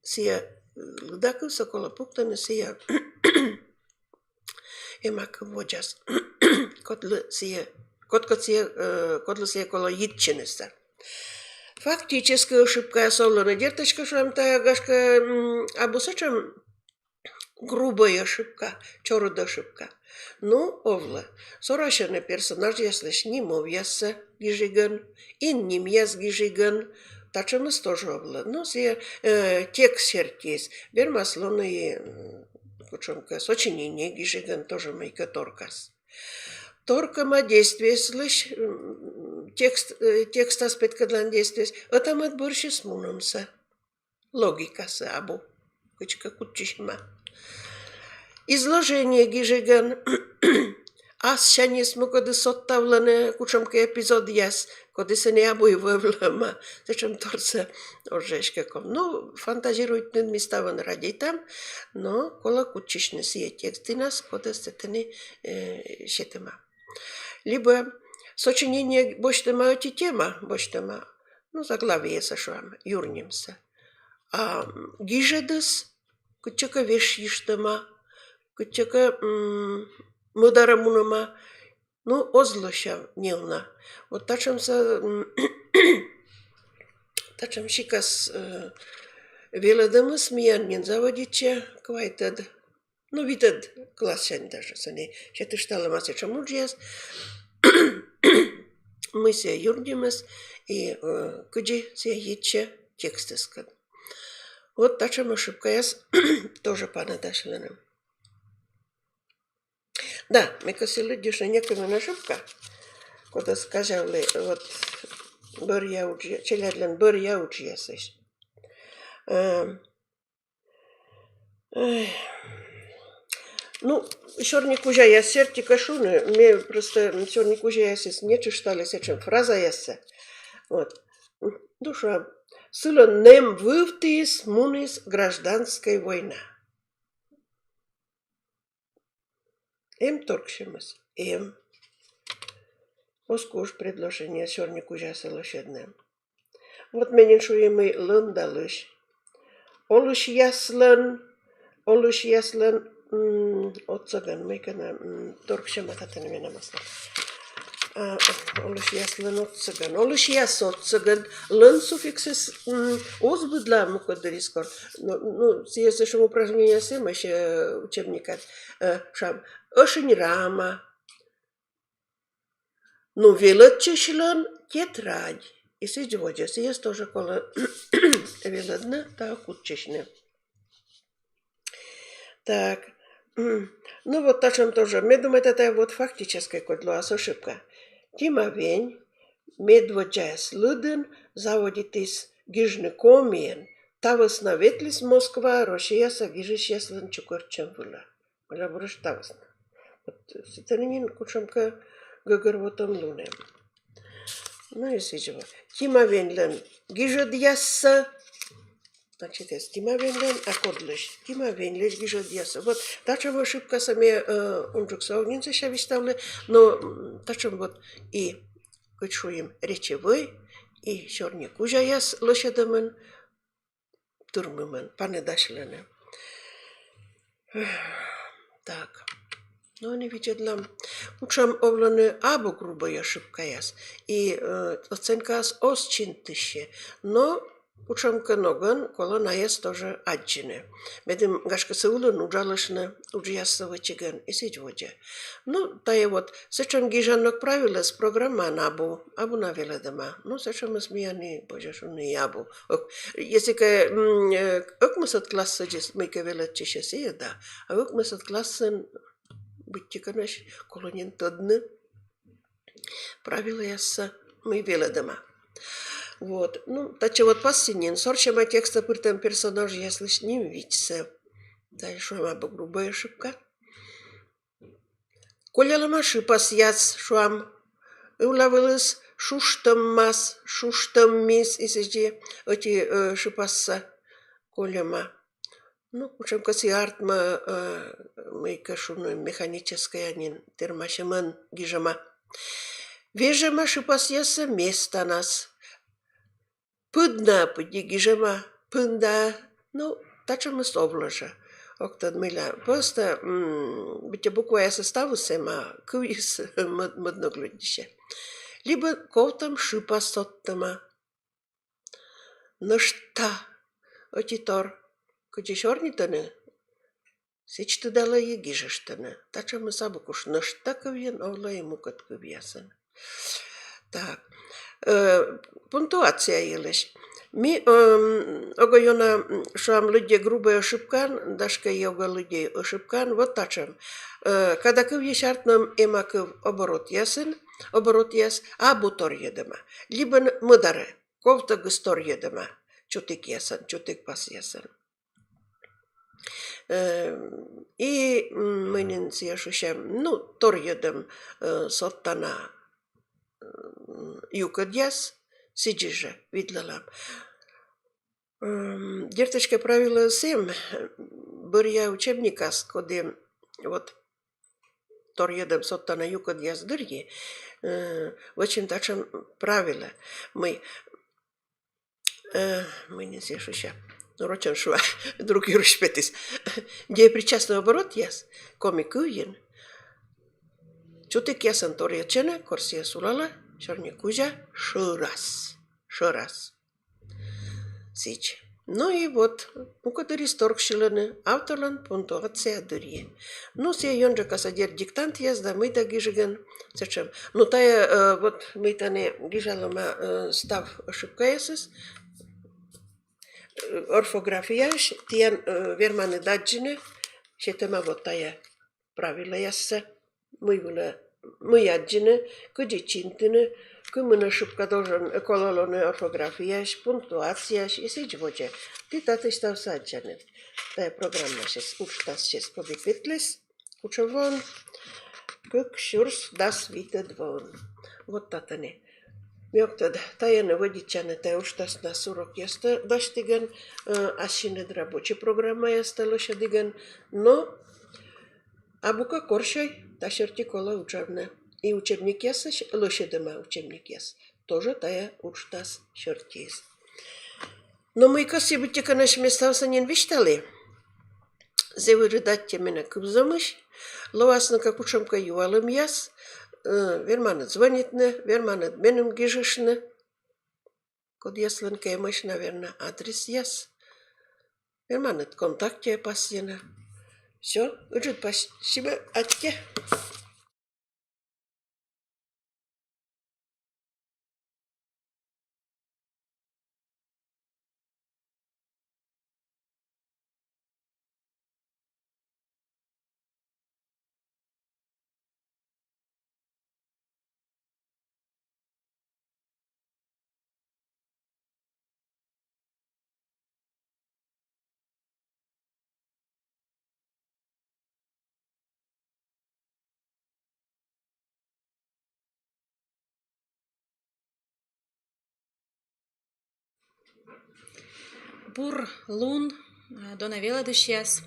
Сійӧ, э, лыда кывсӧ колӧ пуктыны сійӧ эма кыв водзас. Кодлы сійӧ, кодкӧд сійӧ, э, кодлы сійӧ колӧ йитчынысӧ. Фактическӧй ошибкаяс овлӧны. Дерт, эськӧ, шуам, тайӧ, гашкӧ, м, абу сэтшӧм грубӧй ошибка, чорыд ошибка. Ну, овлӧ. Сорасьӧны персонажъяслысь нимовъяссӧ гижигӧн, иннимъяс гижигӧн, татшӧмыс тоже овлӧ. Ну, сійӧ, э, текст сертиыс. Вермас лоны и, м, кутшӧмкӧ сочинение гижигӧн тоже мыйкӧ торкас. Торкӧма действиеслысь, м, текст, э, текстас петкӧдлан действиеыс, ӧта-мӧд бӧрсьыс мунӧмсӧ. Логикасӧ абу. Кыдзкӧ кутчысьӧма. Изложение гижигӧн, ассяньыс мукӧдыс содтавлӧны кутшӧмкӧ эпизодъяс, кодъясӧс абу и вӧвлӧма. Сэтшӧм торсӧ оз жӧ эськӧ ков. Ну, фантазируйтны ми ставӧн радейтам, но колӧ кутчысьны сійӧ текст дінас, кодӧс тэ тэні, э, сетӧма. Либӧ сочинение босьтӧма, ӧти тема босьтӧма, ну, заглавиесӧ, шуам, юрнимсӧ. А, м, гижӧдыс кытчӧкӧ вешйыштӧма, кытчӧкӧ, м, мӧдарӧ мунӧма, ну, оз лӧсяв неуна. Вот татшӧмсӧ, м, татшӧм сикас, э, велӧдӧмыс миян нин заводитчӧ квайтӧд, ну, витӧд классянь даже, сэні сетышталӧма сэтшӧм уджъяс, мый сійӧ юрнимыс и, э, кыдзи сійӧ йитчӧ текстыскӧд. Вот татшӧм ошибкаяс тоже паныдасьлӧны. Да, ме кӧсйи лыддьыны некымын ошибка, кодӧс казявлі, вот, бӧръя уджъя-, челядьлӧн бӧръя уджъясысь. Э, эх. Ну, сёрникузяяс серти кӧ шуны, ме просто сёрникузяясыс нетшышталі сэтшӧм фразаяссӧ. Вот. Душа. Сылӧн нэм вывтіыс муніс гражданскӧй война. Эм торксьӧмыс? Эм. Оз куж предложение сёрникузясӧ лӧсьӧдны. Вот ме нин шуи, мый лӧндалысь. Олысьяслӧн, олысьяслӧн, м, отсӧгӧн, мыйкӧ на, м, торксьӧма татӧн менам аслас. А, олысьяслӧн отсӧгӧн. Олысьяс отсӧгӧн. Лӧн суффиксыс, м, оз быдлы мукӧддырйи кор. Ну, ну, сійӧ сэтшӧм упражнениеыс эмӧсь, э, учебникад. Э, шуам, ӧшинь рама. Ну, велӧдчысьлӧн тетрадь. И сідз водзӧ. Сійӧс тоже колӧ велӧдны да кутчысьны. Так. Ну вот татшӧм тоже. Ме думайта, тайӧ вот фактическӧй кодь лоас ошибка. Тима Вень медводдзаяс лыдын заводитіс гижны комиӧн, та вӧсна ветліс Москваӧ Россияса гижысьяслӧн чукӧртчӧм вылӧ. Мыйла бурысь та вӧсна? Вот, э, сэтӧн нин кутшӧмкӧ гӧгӧрвотӧм лоӧ. Ну и сідз вот. Тима Веньлӧн гижӧдъяссӧ. Значит, эз Тима Веньлӧн, а кодлысь? Тима Веньлысь гижӧдъяссӧ. Вот татшӧм ошибкасӧ ме, э, унджыксӧ ог нин сэсся висьтавлы, но, м, татшӧм вот и, кыдз шуим, речевӧй, и сёрникузяяс лӧсьӧдӧмын, тырмымӧн, паныдасьлӧны. Так. Но ӧні видзӧдлам. Кутшӧм овлӧны абу грубӧй ошибкаяс. И, э, оценкаыс оз чинтысьӧ. Но Кутшӧмкӧ ногӧн колӧ найӧс тоже аддзыны. Медым, гашкӧ, сы улын уджалыштны, уджъяссӧ вӧчигӧн и сідз водзӧ. Ну, тайӧ вот сэтшӧм гижан ног правилӧс программаын абу, абу на велӧдӧма. Ну, сэтшӧмыс миян и, позьӧ шуны, и абу. Ӧк-, если кӧ, м, э, ӧкмысӧд классӧдзыс мыйкӧ велӧдчысь, сійӧ да, а ӧкмысӧд классын быттьӧкӧ нӧшта колӧ нин тӧдны правилӧяссӧ, мый велӧдӧма. Вот. Ну, татчӧ вот пасйи нин: сорсьӧма текстӧ пыртӧм персонажъяслысь ним вичсӧ. Тайӧ, шуам, абу грубӧй ошибка. Коллялӧма шыпасъяс, шуам, ывла вылыс шуштӧммас, шуштӧммис, и сідзи ӧти, э, шыпассӧ колльӧма. Ну, кутшӧмкӧ сійӧ артмӧ, э, мыйкӧ шуны, механическӧй, а нин тэрмасьӧмӧн гижӧма. Вежӧма шыпасъяссӧ местанас. Пыдна пыдди гижӧма пында. Ну, татшӧмыс овлӧ жӧ. Ог тӧд мыйла. Просто, м, быттьӧ букваясыс ставыс эм, а кывйыс мӧд-, мӧд ног лыддьыссьӧ. Либӧ ковтӧм шыпас содтӧма. Нӧшта ӧти тор, кыдзи сёрнитӧны, сідз тыдалӧ и гижыштны. Татшӧмыс абу куш нӧшта кывйын, овлӧ и мукӧд кывъясын. Так. Э, пунктуация йылысь. Ми, эм, ог-ӧ ёна, м, шуам, лыддьӧ грубӧй ошибкаӧн, гашкӧ, и ог-ӧ лыддьӧ ошибкаӧн, вот татшӧм. Э, када кывйысь артмӧм эма кыв оборотъясын, оборотъяс, абу торйӧдӧма. Либӧ н-, мӧдарӧ, ковтӧгыс торйӧдӧма чутікъясӧн, чутік пасъясӧн. Э, и, м, мый нин сійӧ шусьӧ, ну, торйӧдӧм, э, содтана, м, юкӧдъяс, сідзи жӧ видлалам. М, дерт эськӧ, правилӧыс эм, бӧръя учебникас, коді вот торйӧдӧм содтана юкӧдъяс дырйи, э, вӧчим татшӧм правилӧ, мый Э, мый нин сійӧ шусьӧ. Ну, рочӧн шуа, друг юрысь петіс. Деепричастнӧй оборотъяс коми кывйын чутікъясӧн торйӧдчӧны, кор сійӧ сулалӧ сёрникузя шӧрас. Шӧрас. Сідз. Ну и вот, мукӧддырйиыс торксьылӧны, авторлӧн пунктуация дырйи. Ну, сійӧ ёнджыкасӧ, дерт, диктантъяс да мый да гижигӧн, сэтшӧм. Ну, тайӧ, э, вот мый тані гижалӧма, э, став ошибкаясыс, э, орфографияысь, тіян, э, верманныд аддзыны, сетӧма вот тайӧ правилӧяссӧ, мый вылӧ, мый аддзыны, кыдзи чинтыны, кымын ошибка должен, э, колӧ лоны орфографияысь, пунктуацияысь и сідз водзӧ. Ті татысь ставсӧ аддзанныд. Тайӧ программасьыс, уджтассьыс, коді петліс, кутшӧм воын, кык сюрс дас витӧд воын. Вот татӧні. Ме ог тӧд, тайӧ нин вӧдитчанныд тайӧ уджтаснас урокъястӧ дасьтігӧн, э, ассьыныд рабочӧй программаястӧ лӧсьӧдігӧн, но абу кӧ корсьӧй, та серти колӧ уджавны. И учебникъясысь, лӧсьӧдӧма учебникъяс тоже тайӧ уджтас сертиыс. Но мыйкӧ сійӧ быттьӧкӧ нӧшта ме ставсӧ нин висьталі. Зэв ыджыд аттьӧ менӧ кывзӧмысь. Лоасны кӧ кутшӧмкӧ юалӧмъяс, э, верманныд звонитны, верманныд меным гижыштны. Кодъяслӧн кӧ эмӧсь, наверно, адресъяс. Верманныд контактӧ пасйыны. Всё, ыджыд пасибӧ, аттьӧ. Бур лун, а, дона велӧдысьяс.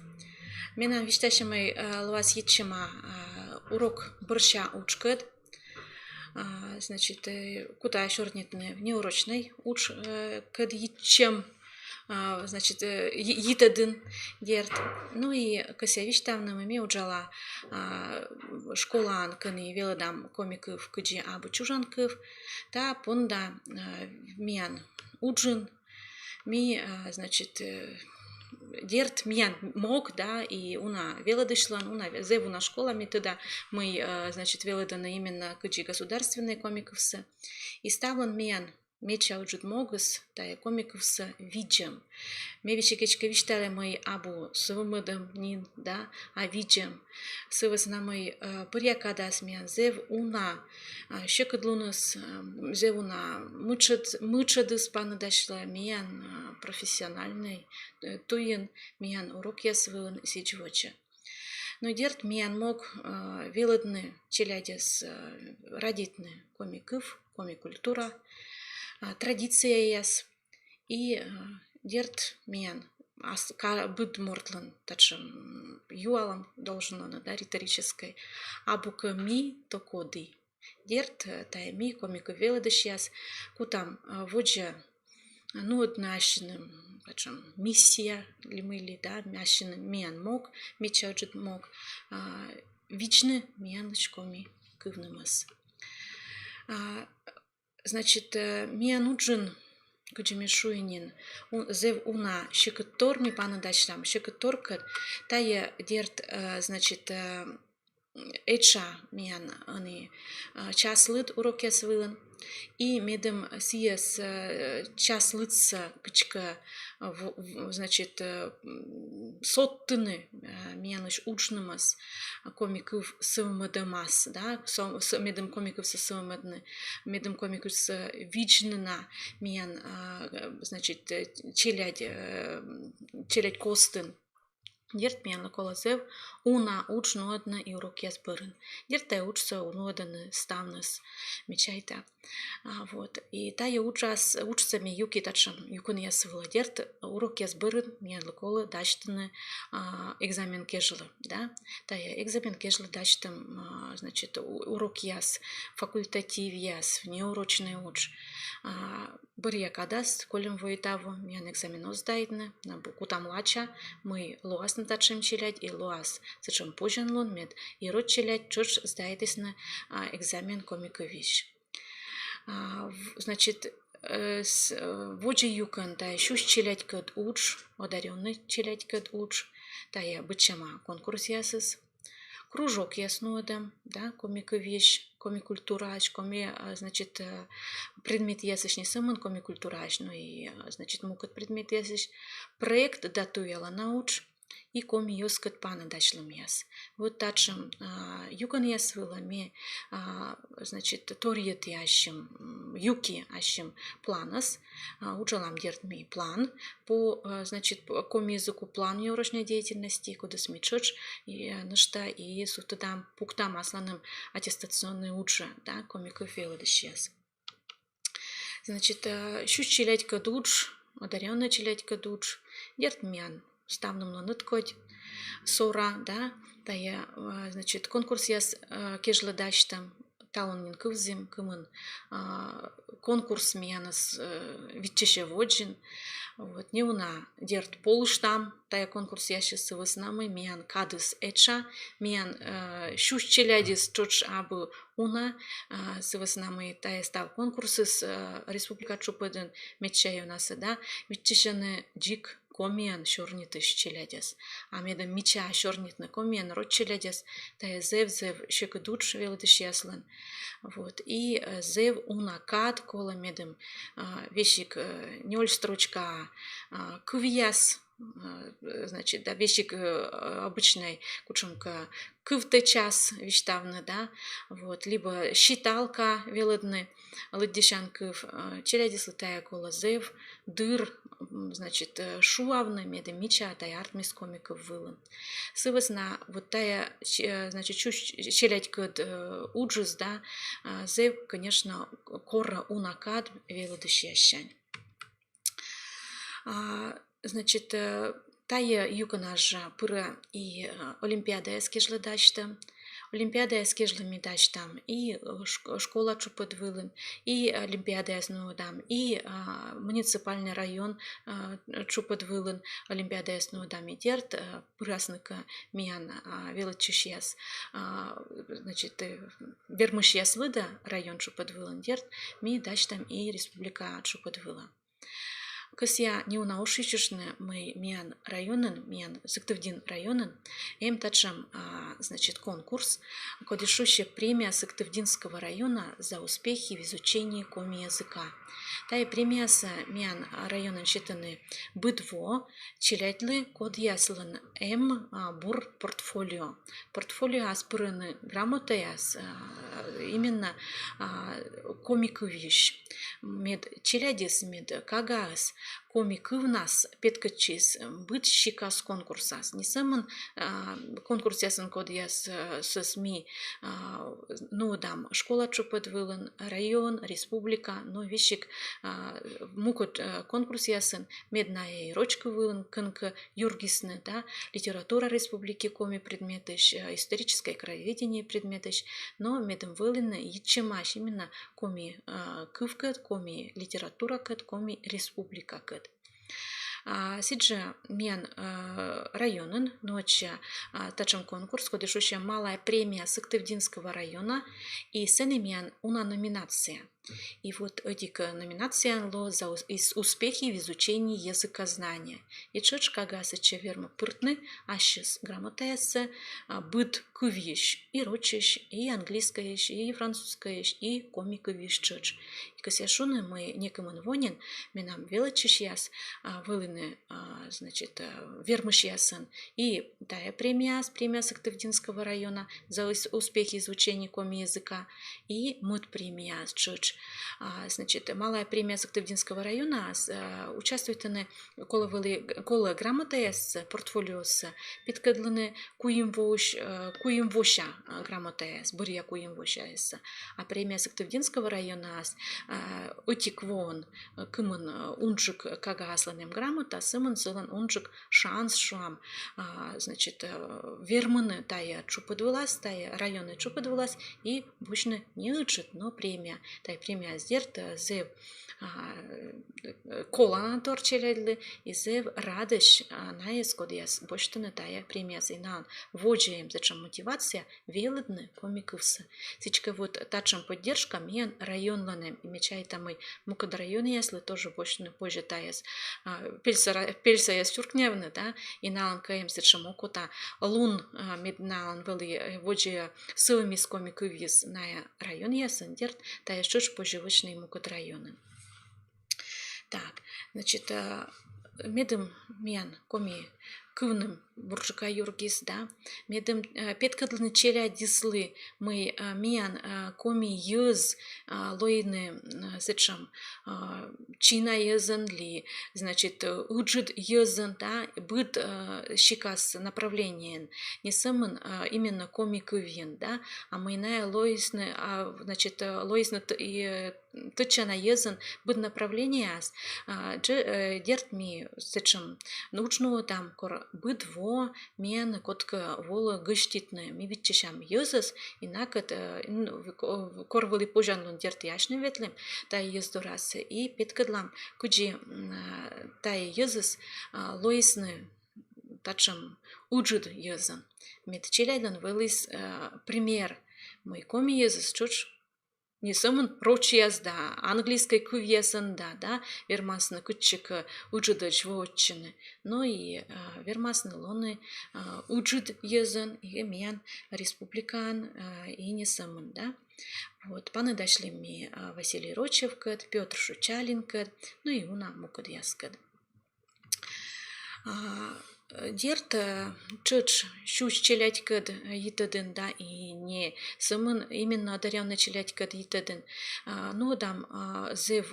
Менам висьтасьӧмӧй, а, лоас йитчӧма, а, урок бӧрся уджкӧд. А, значит, э, кута сёрнитны внеурочнӧй удж, э, кӧд йитчӧм, а, значит, э, йи-, йитӧдын, дерт. Ну и кӧсъя висьтавны, мый ме уджала, а, школаын, кӧні велӧдам коми кыв кыдзи абу чужан кыв. Та понда, а, миян уджын Ми, значит, дерт, миян мог, да, и уна велӧдысьлӧн, уна, зэв уна школа, ме тӧда, мый, значит, велӧдӧны именно кыдзи государственнӧй коми кывсӧ. И ставлӧн миян медся ыджыд могыс — тайӧ коми кывсӧ видзӧм. Ме весиг эськӧ висьталі, мый абу сӧвмӧдӧм нин, да, а видзӧм. Сы вӧсна мый бӧръя кадас миян зэв уна сьӧкыдлуныс, зэв уна мытшӧд-, мытшӧдыс паныдасьлӧ миян профессиональнӧй туйын, миян урокъяс вылын сідз водзӧ. Но дерт, миян мог велӧдны челядьӧс радейтны коми кыв, коми культура, традицияяс. И дерт, миян ас-, ка-, быд мортлӧн татшӧм юалӧм должен лоны, да, риторическӧй: абу кӧ ми, то коді? Дерт, тайӧ ми, коми кыв велӧдысьяс, кутам водзӧ нуӧдны ассьыным, татшӧм миссия ли мый ли, да, ассьыным миян мог, медся ыджыд мог, видзны миянлысь коми кывнымӧс. Значит, миян уджын, кыдзи ме шуи нин, зэв уна сьӧкыдтор ми паныдасям, сьӧкыдторкӧд. Тайӧ дерт, значит, этша миян ӧні час лыд урокъяс вылын. И медым сійӧс, час лыдсӧ кыдзкӧ, значит, содтыны миянлысь уджнымӧс коми кыв сӧвмӧдӧмас, да, со-, со-, медым коми кывсӧ сӧвмӧдны, медым коми кывсӧ видзны на миян, значит, челядь, челядь костын. Дерт, миянлы колӧ зэв уна удж нуӧдны и урокъяс бӧрын. Дерт, тайӧ уджсӧ нуӧдӧны ставныс, ме чайта. Вот. И тайӧ уджас, уджсӧ ме юки татшӧм юкӧнъяс вылӧ. Дерт, урокъяс бӧрын миянлы колӧ дасьтыны экзамен кежлӧ, да? Тайӧ экзамен кежлӧ дасьтӧм, значит, урокъяс, факультативъяс, внеурочнӧй удж. Бӧръя кадас, кольӧм войтаву, миян экзамен оз сдайтны, на бу-, кутам лача, мый лоас на татшӧм челядь и лоас сэтшӧм позянлун, мед и род челядь тшӧтш сдайтісны экзамен коми кывйысь. Значит, водзӧ юкӧн тайӧ сюсь челядькӧд удж, одарённӧй челядькӧд удж, тайӧ быдсяма конкурсъясыс, кружокъяс нуӧдӧм, да, коми кывйысь, коми культураысь, коми, значит, предметъясысь, не сӧмын коми культураысь, но и, значит, мукӧд предметъясысь, проект да туялана удж и коми йӧзкӧд паныдасьлӧмъяс. Вот татшӧм юкӧнъяс вылӧ ме, значит, торйӧдті ассьым, юки ассьым планӧс. Уджалам, дерт, ми план по, значит, по коми языку план неурочной деятельности, кодӧс ми тшӧтш и нӧшта и сувтӧдам, пуктам асланым аттестационнӧй уджӧ, да, коми кыв велӧдысьяс. Значит, сюсь челядькӧд удж, одарённӧй челядькӧд удж, дерт, миян ставным нин ӧткодь сора, да, тайӧ, значит, конкурсъяс кежлӧ дасьтӧм, талун нин кывзім, кымын конкурс миянӧс виччысьӧ водзын. Вот, неуна, дерт, полыштам тайӧ конкурсъясысь сы вӧсна мый миян кадыс этша, миян сюсь челядьыс тшӧтш абу уна, сы вӧсна мый тайӧ став конкурсыс республика тшупӧдын медся ёнасӧ, да, виччысьӧны дзик комиӧн сёрнитысь челядьӧс. А медым мичаа сёрнитны комиӧн род челядьӧс, тайӧ зэв-зэв сьӧкыд удж велӧдысьяслӧн. Вот. И зэв уна кад колӧ, медым весиг нёль строчка кывъяс, значит, да, весиг обычнӧй кутшӧмкӧ кывтӧ час висьтавны, да, вот, либӧ считалка велӧдны, лыддьысян кыв. Челядьыслы тайӧ колӧ зэв дыр, значит, шуавны, медым мичаа тайӧ артмис коми кыв вылын. Сы вӧсна вот тайӧ, значит, сюсь челядькӧд уджыс, да, зэв, конечно, корӧ уна кад велӧдысьяссянь. Значит, тайӧ юкӧнас жӧ пырӧ и олимпиадаяс кежлӧ дасьтӧм. Олимпиадаяс кежлӧ ми дасьтам и школа тшупӧд вылын, и олимпиадаяс нуӧдам, и муниципальнӧй, район тшупӧд вылын олимпиадаяс нуӧдам, и дерт, пырасны кӧ миян велӧдчысьяс, значит, вермысьяс лыдӧ район тшупӧд вылын, дерт, ми дасьтам и республика тшупӧд вылӧ. Кӧсъя неуна ошйысьыштны, мый миян районын, миян Сыктывдин районын эм татшӧм, а, значит, конкурс, коді шусьӧ «Премия Сыктывдинского района за успехи в изучении коми языка». Тайӧ премиясӧ миян районын сетӧны быд во челядьлы, кодъяслӧн эм, а, бур портфолио. Портфолиоас пырӧны грамотаяс, а, именно, а, коми кывйысь. Мед челядьыс, мед кагаыс коми кывнас петкӧдчис быд сикас конкурсас. Не сӧмын, а, конкурсъясын, кодъяс, а, сӧс ми, а, нуӧдам школа тшупӧд вылын, район, республика, но весиг, а, мукӧд, а, конкурсъясын, мед найӧ и роч кыв вылын кӧнкӧ юргисны, да, литература республики коми предметысь, э, историческое краеведение предметысь, но медым вӧліны йитчӧмаӧсь именно коми, э, кывкӧд, коми литературакӧд, коми республикакӧд. А, сідзжӧ миян, э, районын нуӧдчӧ, а, татшӧм конкурс, коді шусьӧ «Малая премия Сыктывдинского района», и сэні миян уна номинация. И вот ӧтик, э, номинацияын лоӧ за ус-, ис-, успехи в изучении языкознания. И тшӧтш кагаыс сэтчӧ вермӧ пыртны ассьыс грамотаяссӧ, а, быд кывйысь: и рочысь, и английскӧйысь, и французскӧйысь, и коми кывйысь тшӧтш. И кӧсъя шуны, мый некымын во нин менам велӧдчысьяс, а, вӧліны, а, значит, э, вермысьясӧн и тайӧ премияас, премия Сыктывдинского района за ус-, успехи в изучении коми языка, и мӧд премияас тшӧтш. А, значит, малая премия Сыктывдинского районаас, а, участвуйтӧны, колӧ вӧлі, колӧ грамотаяссӧ, портфолиосӧ петкӧдлыны куим воысь, э, куим вося, а, грамотаяс, бӧръя куим восяяссӧ. А премия Сыктывдинского районаас, а, ӧтик воӧн, э, кымын, э, унджык кагааслӧн эм грамота, сӧмын сылӧн унджык шанс, шуам, а, значит, э, вермыны тайӧ тшупӧд вылас, тайӧ районнӧй тшупӧд вылас и босьтны не ыджыд, но премия. Тайӧ премияыс, дерт, э, зэв, а, э, колана тор челядьлы, и зэв радӧсь, а, найӧс, кодъяс босьтӧны тайӧ премиясӧ, и налӧн водзӧ эм сэтшӧм мотивация велӧдны коми кывсӧ. Сідзкӧ, вот татшӧм поддержка миян районлӧн эм, и ме чайта, мый мукӧд районъяслы тоже босьтны позьӧ тайӧс, а, пельсӧра-, пельсаяс чуркнявны, да, и налӧн кӧ эм сэтшӧм окота лун, а, мед налӧн вӧлі, э, водзӧ сӧвмис коми кывйыс найӧ районъясын, дерт, тайӧс тшӧтш позьӧ вӧчны и мукӧд районын. Так, значит, э, медым миян коми кывным бурджыка юргис, да, медым, э, петкӧдлыны челядьыслы, мый, э, миян, э, коми йӧз, э, лоины, э, сэтшӧм, э, чина йӧзӧн ли, значит, э, ыджыд йӧзӧн, да, быд, э, сикас направлениеын, не сӧмын, э, именно коми кывйын, да, а мый найӧ лоисны, а, значит, э, лоисны т-, и, э, тӧдчана йӧзӧн быд направлениеас. А, дже-, э, дерт, ми сэтшӧм, ну, удж нуӧдам, кор быд во миян кодкӧ волӧ гӧститны, ми виччысям йӧзӧс, и накӧд, э, ну, в-, ко-, кор вӧлі позянлун, дерт, и асьным ветлім тайӧ йӧз дорас и петкӧдлам, кыдзи, м, а, тайӧ йӧзыс, а, лоисны татшӧм ыджыд йӧзӧн. Мед челядьлӧн вӧліс, э, пример, мый коми йӧзыс тшӧтш не сӧмын рочьяс да английскӧй кывъясӧн да, да, вермасны кытчӧкӧ ыджыдӧдз воӧдчыны, но и, э, вермасны лоны, э, ыджыд йӧзӧн и миян республикаын, э, и не сӧмын, да. Вот, паныдасьлім ми, э, Василий Рочевкӧд, Пётр Шучалинкӧд, ну и уна мукӧдъяскӧд. А, дерт, э, тшӧтш сюсь челядькӧд йитӧдын, да, и не сӧмын именно одарённӧй челядькӧд йитӧдын. А, нуӧдам, а, зэв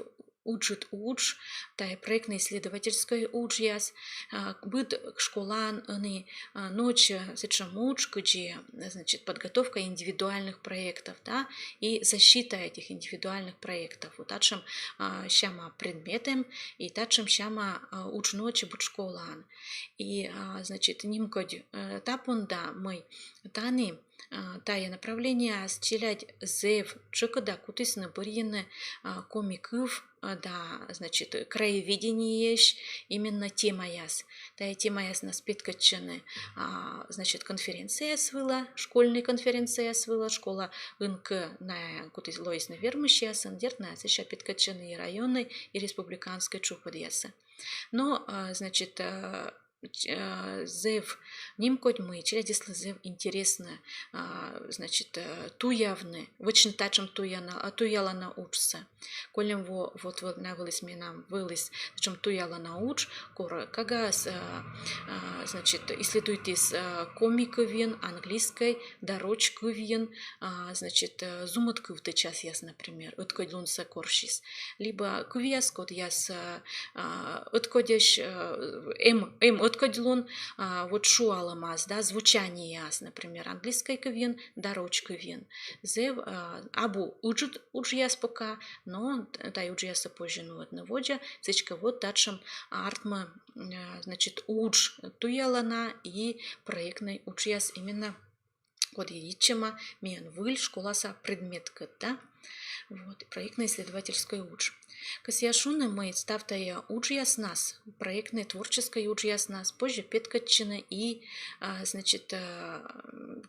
ыджыд удж, тайӧ проектно-исследовательскӧй уджъяс, а, быд школаын ӧні, а, нуӧдз сэтшӧм удж, кыдзи, значит, подготовка индивидуальных проектов, да, и защита этих индивидуальных проектов. Вот татшӧм, а, сяма предмет эм, и татшӧм сяма, а, удж нуӧдз быд школаын. И, а, значит, нимкодь, э, та понда, мый тані, а, тайӧ направлениеас челядь зэв тшӧкыда кутісны бӧрйыны, а, коми кыв, а, да, значит, краеведениеысь именно темаяс. Тайӧ темаяснас петкӧдчӧны, а, значит, конференцияяс вылӧ, школьнӧй конференцияяс вылӧ, школа НК на кутіс лоисны вермысьясӧн, дерт на, сэсся петкӧдчӧны и районнӧй, и республиканскӧй чупӧдъясӧ. Но, а, значит, а, ч-, а, зэв нимкодь, мый челядьыслы зэв интереснӧ, а, значит, а, туявны, вӧчны татшӧм туяна-, а, туялана уджсӧ. Кольӧм во-, вот, вот на вылыс менам вылыс татшӧм туялана удж, кор кагаыс, а, а, значит, исследуйтіс, а, коми кывйын, английскӧй да роч кывйын, а, значит, э, зумыд кывтӧдчасъяс, например, ӧткодьлунсӧ корсис. Либӧ кывъяс, кодъяс, э, а, ӧткодьӧсь, э, эм, эм ӧткодьлун, а, вот шуалӧмас, да, звучаниеас, например, английскӧй кывйын да роч кывйын. Зэв, а, абу ыджыд уджъяс пока, но т-, тайӧ уджъяссӧ позьӧ нуӧдны водзӧ, сідзкӧ вот татшӧм артмӧ, э, значит, удж туялана и проектнӧй уджъяс именно коді йитчӧма миян выль школаса предметкӧд, да? Вот, проектно-исследовательскӧй удж. Кӧсъя шуны, мый став тайӧ уджъяснас, проектнӧй творческӧй уджъяснас позьӧ петкӧдчыны и, а, значит, а,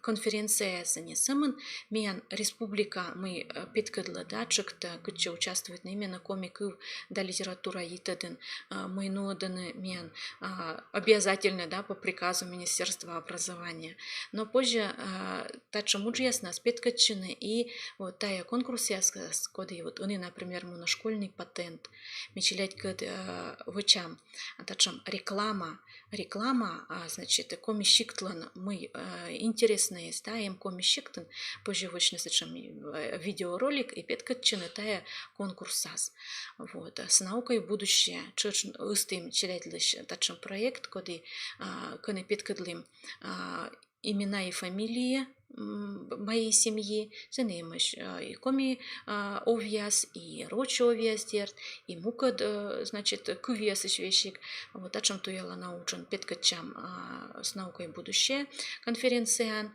конференцияясӧн. Сӧмын миян республика, мый, а, петкӧдлӧ, да, тшӧктӧ, кытчӧ участвуйтны именно коми кыв да литература йитӧдын, а, мый нуӧдӧны миян, а, обязательно, да, по приказу Министерства образования. Но позьӧ, а, татшӧм уджъяснас петкӧдчыны и вот тайӧ конкурсъяс, коді вот ӧні, например, мунӧ школьный патент, ми челядькӧд, а, вӧчам татшӧм реклама, реклама, а, значит, Коми сиктлӧн мый, а, интереснӧйыс, да, эм Коми сиктын, позьӧ вӧчны сэтшӧм, э, видеоролик и петкӧдчыны тайӧ конкурсас. Вот. С наукой в будущее. Тшӧтш ыстім челядьлысь татшӧм проект, коді, а, кӧні петкӧдлім, а, имена и фамилии, м, моей семьи, сэні эмӧсь, а, и коми, а, овъяс, и роч овъяс, дерт, и мукӧд, э, значит, кывъясысь весиг. Вот татшӧм туялана уджӧн петкӧдчам, а, с наукой в будущее конференцияын.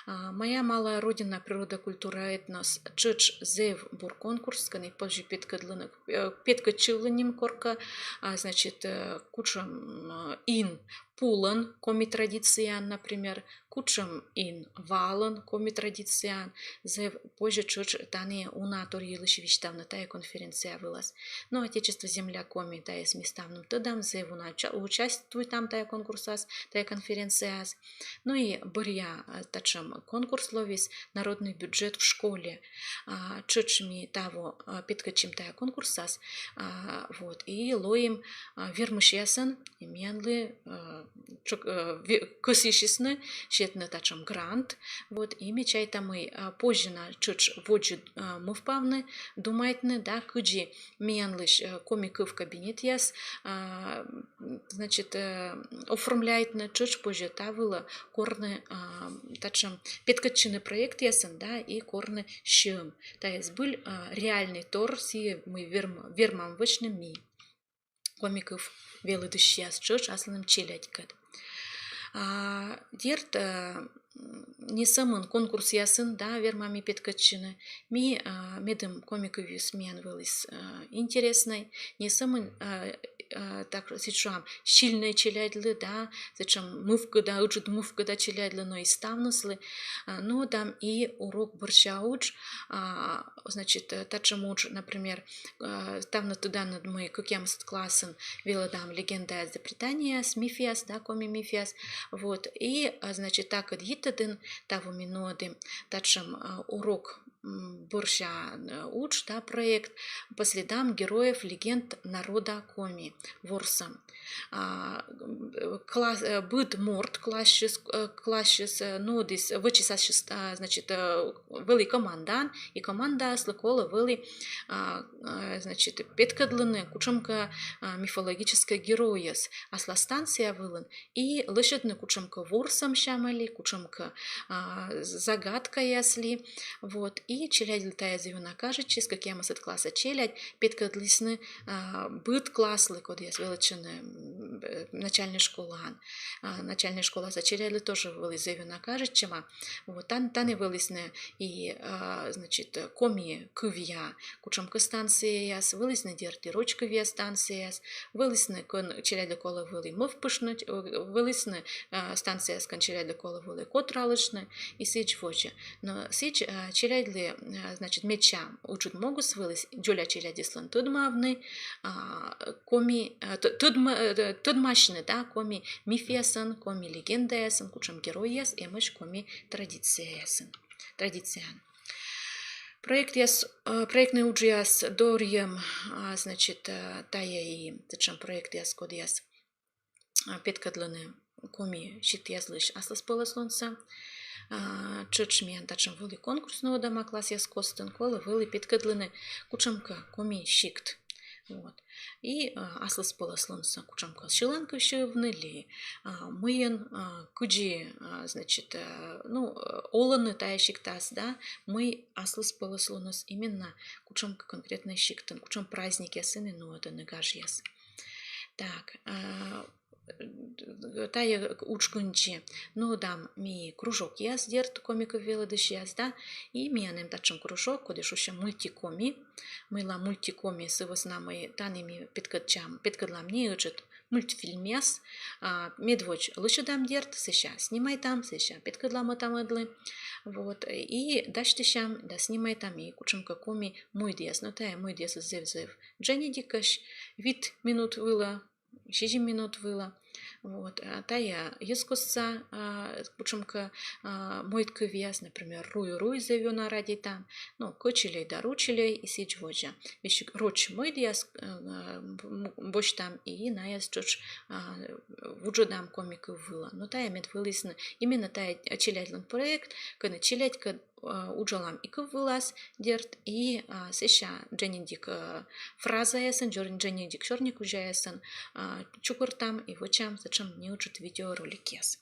А, «Моя малая родина: природа, культура, этнос» тшӧтш зэв бур конкурс, кӧні позьӧ петкӧдлыны, э, петкӧдчывлыны ним коркӧ, а, значит, э, кутшӧм, э, ин пулӧн коми традицияын, например, кутшӧм ин валӧн коми традицияын, зэв позьӧ тшӧтш тані уна тор йылысь висьтавны тайӧ конференция вылас. Но «Отечество, земля, Коми» — тайӧс ми ставным тӧдам, зэв уна уча-, участвуйтам тайӧ конкурсас, тайӧ конференцияас. Ну и бӧръя, э, татшӧм конкурс лоис «Народный бюджет в школе». А, тшӧтш ми таво, а, петкӧдчим тайӧ конкурсас, а, вот, и лоим, а, вермысьясӧн, и миянлы, а, тшӧк-, а, ве-, кӧсйысисны сетны татшӧм грант, вот, и ме чайта, мый, а, позьӧ на тшӧтш водзӧ, а, мӧвпавны, думайтны, да, кыдзи миянлысь, э, коми кыв кабинетъяс, а, значит, э, оформляйтны, тшӧтш позьӧ та вылӧ корны, а, татшӧм петкӧдчыны проектъясӧн, да, и корны сьӧм. Тайӧ збыль, а, реальнӧй тор, сійӧ мый верм-, вермам вӧчны ми, коми кыв велӧдысьяс, тшӧтш аслыным челядькӧд. А, дерт, э, не сӧмын конкурсъясын, да, вермам ми петкӧдчыны. Ми, а, медым коми кывйыс миян вӧліс, а, интереснӧй, не сӧмын, а, а, так, сідз шуам, сильнӧй челядьлы, да, сэтшӧм мывкыда, ыджыд мывкыда челядьлы, но и ставныслы. А, нуӧдам и урок бӧрся удж, а, значит, э, татшӧм удж, например, э, ставныс тӧданныд, мый кӧкъямысӧд классын велӧдам «Легенда и предания», мифъяс, да, коми мифъяс. Вот. И, а, значит, такӧд йитӧдын таво ми нуӧдім татшӧм, а, урок, м, бӧрся, э, удж, да, проект, «По следам героев легенд народа Коми» ворсӧм. А, м, класс, э, быд морт классьыс, э, классьыс, э, нуӧдіс, вӧчис ассьыс, а, значит, э, вӧлі командаын, и командаыслы колӧ вӧлі, а, э, значит, петкӧдлыны кутшӧмкӧ, а, мифологическӧй геройӧс аслас станция вылын и лӧсьӧдны кутшӧмкӧ ворсӧм сямӧ ли, кутшӧмкӧ, а, загадкаяс ли. Вот. И И челядьлы тайӧ зэв ёна кажитчис, кӧкъямысӧд класса челядь петкӧдлісны, а, быд класслы, кодъяс велӧдчӧны, м, э, начальнӧй школаын. А, начальнӧй школаса челядьлы тоже вӧлі зэв ёна кажитчӧма. Вот, тан-, тані вӧлісны и, а, значит, коми кывъя кутшӧмкӧ станцияяс, вӧлісны, дерт, и роч кывъя станцияяс, вӧлісны, кӧн челядьлы колӧ вӧлі мӧвпыштны, э, вӧлісны, а, станцияяс, кӧн челядьлы колӧ вӧлі котралыштны, и сідз водзӧ. Но сідз, а, челядьлы, а, значит, медся ыджыд могыс вӧлі дзоля челядьыслӧн тӧдмавны, а, коми, а, т-, тӧдма-, э, тӧдмасьны, да, коми мифъясӧн, коми легендаясӧн, кутшӧм геройяс эмӧсь коми традицияясын, традицияын. Проектъяс, э, проектнӧй уджъяс дорйӧм, а, значит, э, тайӧ и сэтшӧм проектъяс, кодъяс, а, петкӧдлӧны коми сиктъяслысь аслыспӧлӧслунсӧ. А, тшӧтш миян татшӧм вӧлі конкурс нуӧдӧма классъяс костын, колӧ вӧлі петкӧдлыны кутшӧмкӧ коми сикт. Вот. И, а, аслыспӧлӧслунсӧ кутшӧмкӧ сьыланкыв сьывны ли, а, мыйӧн, а, кыдзи, а, значит, а, ну, э, олӧны тайӧ сиктас, да, мый аслыспӧлӧслуныс именно кутшӧмкӧ конкретнӧй сиктын, кутшӧм праздникъясын нуӧдӧны гажъяс. Так, а, тайӧ удж кындзи нуӧдам ми кружокъяс, дерт, коми кыв велӧдысьяс, да, и миян эм татшӧм кружок, коді шусьӧ «Мультикоми». Мыйла «Мультикоми»? Сы вӧсна мый тані ми петкӧдчам, петкӧдлам неыджыд мультфильмъяс, а, медводз лӧсьӧдам, дерт, сэсся снимайтам, сэсся петкӧдлам ӧта-мӧдлы. Вот, и дасьтысям да снимайтам и кутшӧмкӧ коми мойдъяс. Но тайӧ мойдъясыс зэв-зэв дженьыдикӧсь, вит минут вылӧ, сизим минут вылӧ. Вот, а, тайӧ йӧзкостса, а, кутшӧмкӧ, а, мойд кывъяс, например, «Руй-руй», зэв ёна радейтам, но «Кӧчильӧй да ручильӧй» и сідз водзӧ. Весиг роч мойдъяс, э, м, босьтам и найӧс тшӧтш, а, вуджӧдам коми кыв вылӧ. Но тайӧ мед вӧлісны, именно тайӧ челядьлӧн проект, кӧні челядькӧд, э, уджалам и кыв вылас, дерт, и, а, сэсся дженьыдик, э, фразаясӧн, джор-, дженьыдик сёрникузяясӧн, а, чукӧртам и вӧчам сэтшӧм неыджыд видеороликъяс.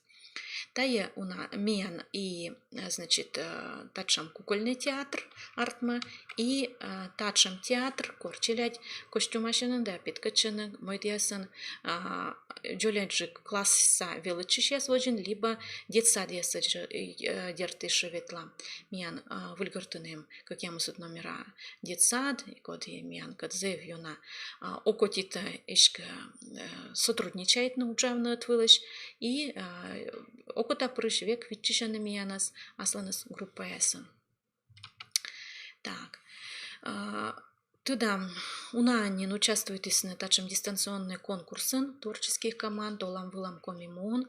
Тайӧ уна миян и, э, значит, э, татшӧм кукольнӧй театр артмӧ, и, э, татшӧм театр, кор челядь костюмасьӧны да петкӧдчӧны мойдъясӧн, а, дзоляджык класса велӧдчысьяс водзын либӧ детсадъясӧдз, э, дерт, ещӧ ветлам. Миян, а, Выльгортын эм кӧкъямысӧд номера детсад, и коді миянкӧд зэв ёна, а, окотитӧ эськӧ, э, сотрудничайтны, уджавны ӧтвылысь, и, а, окотапырысь век виччысьӧны миянӧс асланыс группаясын. Так. А, тӧдам, унаӧн нин участвуйтісны татшӧм дистанционнӧй конкурсын творческих команд «Олам-вылам Коми муын».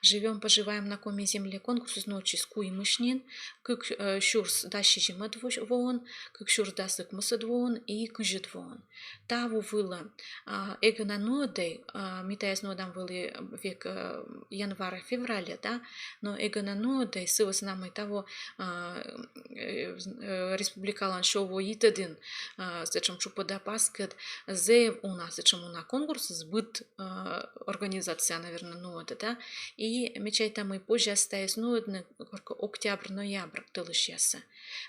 «Живём, поживаем на коми земле» конкурсыс нуӧдчис куимысь нин: кык, э, сюрс дас сизимӧд во-, воын, кык сюрс дас ӧкмысӧд воын и кызьӧд воын. Таво вылӧ, а, эг на нуӧдӧй, а, ми тайӧс нуӧдам вӧлі век, э, январь-февральӧ, да, но эг на нуӧдӧй сы вӧсна мый таво, а, э, э, республикалӧн сё во йитӧдын, а, сэтшӧм тшупӧда паскӧд, зэв уна, сэтшӧм уна конкурсыс, быд, а, организация, наверно, нуӧдӧ, да. И ме чайта, мый позяс тайӧс нуӧдны коркӧ октябрь-ноябрь тӧлысьясӧ.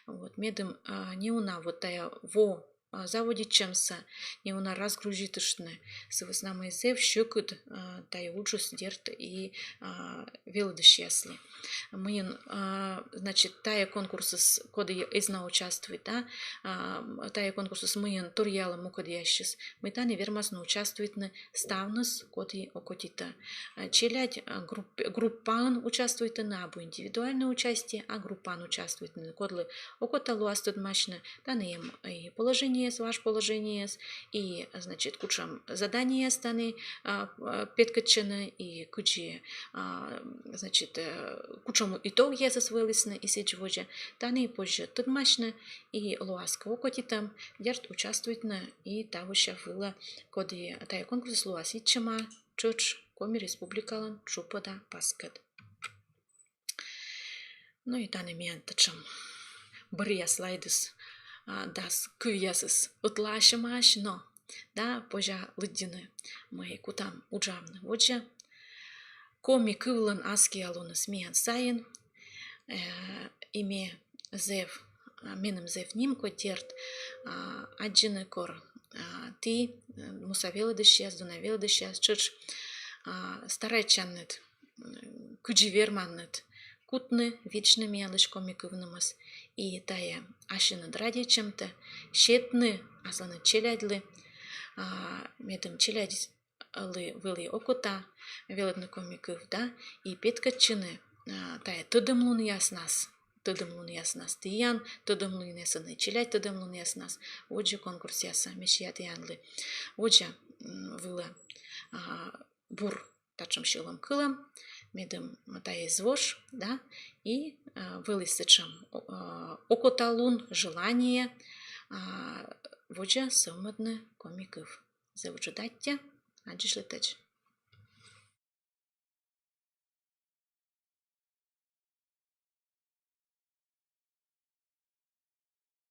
Вот, медым, а, неуна вот тайӧ во, а, заводитчӧмсӧ неуна разгрузитыштны, сы вӧсна мый зэв сьӧкыд, а, тайӧ уджыс, дерт, и, а, велӧдысьяслы. Мыйӧн, а, значит, тайӧ конкурсыс, коді эз на участвуйт, да, а, тайӧ конкурсыс мыйӧн торъялӧ мукӧдъясысь, мый тані вермасны участвуйтны ставныс, коді окотитӧ. А, челядь, а, групп-, группаын участвуйтӧны, абу индивидуальнӧй участие, а группаын участвуйтӧны. Кодлы окота луас тӧдмасьны, тані эм и положениеыс, важ положениеыс, и, значит, кутшӧм заданиеяс тані, а, а, петкӧдчӧны, и кыдзи, а, значит, э, кутшӧм итогъясыс вӧлісны, и сідз водзӧ. Тані позьӧ тӧдмасьны, и луас кӧ окотитӧм, дерт, участвуйтны и тавося вылӧ, коді тайӧ конкурсыс луас йитчӧма тшӧтш Коми Республикалӧн тшупӧда паскӧд. Ну и тані миян татшӧм бӧръя слайдыс, а, дас кывъясыс ӧтлаасьӧмаӧсь, но, да, позьӧ лыддьыны, мый кутам уджавны водзӧ. Коми кывлӧн аскиа луныс миян сайын, э, и ме зэв, меным зэв нимкодь, дерт, аддзыны, кор ті, муса велӧдысьяс, дуна велӧдысьяс, тшӧтш старайтчанныд кыдзи верманныд кутны, видзны миянлысь коми кывнымӧс. И тайӧ ассьыныд радейтчӧмтӧ сетны асланыд челядьлы, медым челядьлы вӧлі окота велӧдны коми кыв, да, и петкӧдчыны тайӧ тӧдӧмлунъяснас, тӧдӧмлунъяснас, тіян тӧдӧмлунъяснас, челядь тӧдӧмлунъяснас водзӧ конкурсъясӧ. Ме сиа тіянлы водзӧ вылӧ бур татшӧм сьӧлӧм кылӧм, медым тайӧ эз вош, да, и вӧлі сэтшӧм окоталун, желание водзӧ сӧвмӧдны коми кыв. Зэв ыджыд аттьӧ, аддзысьлытӧдз.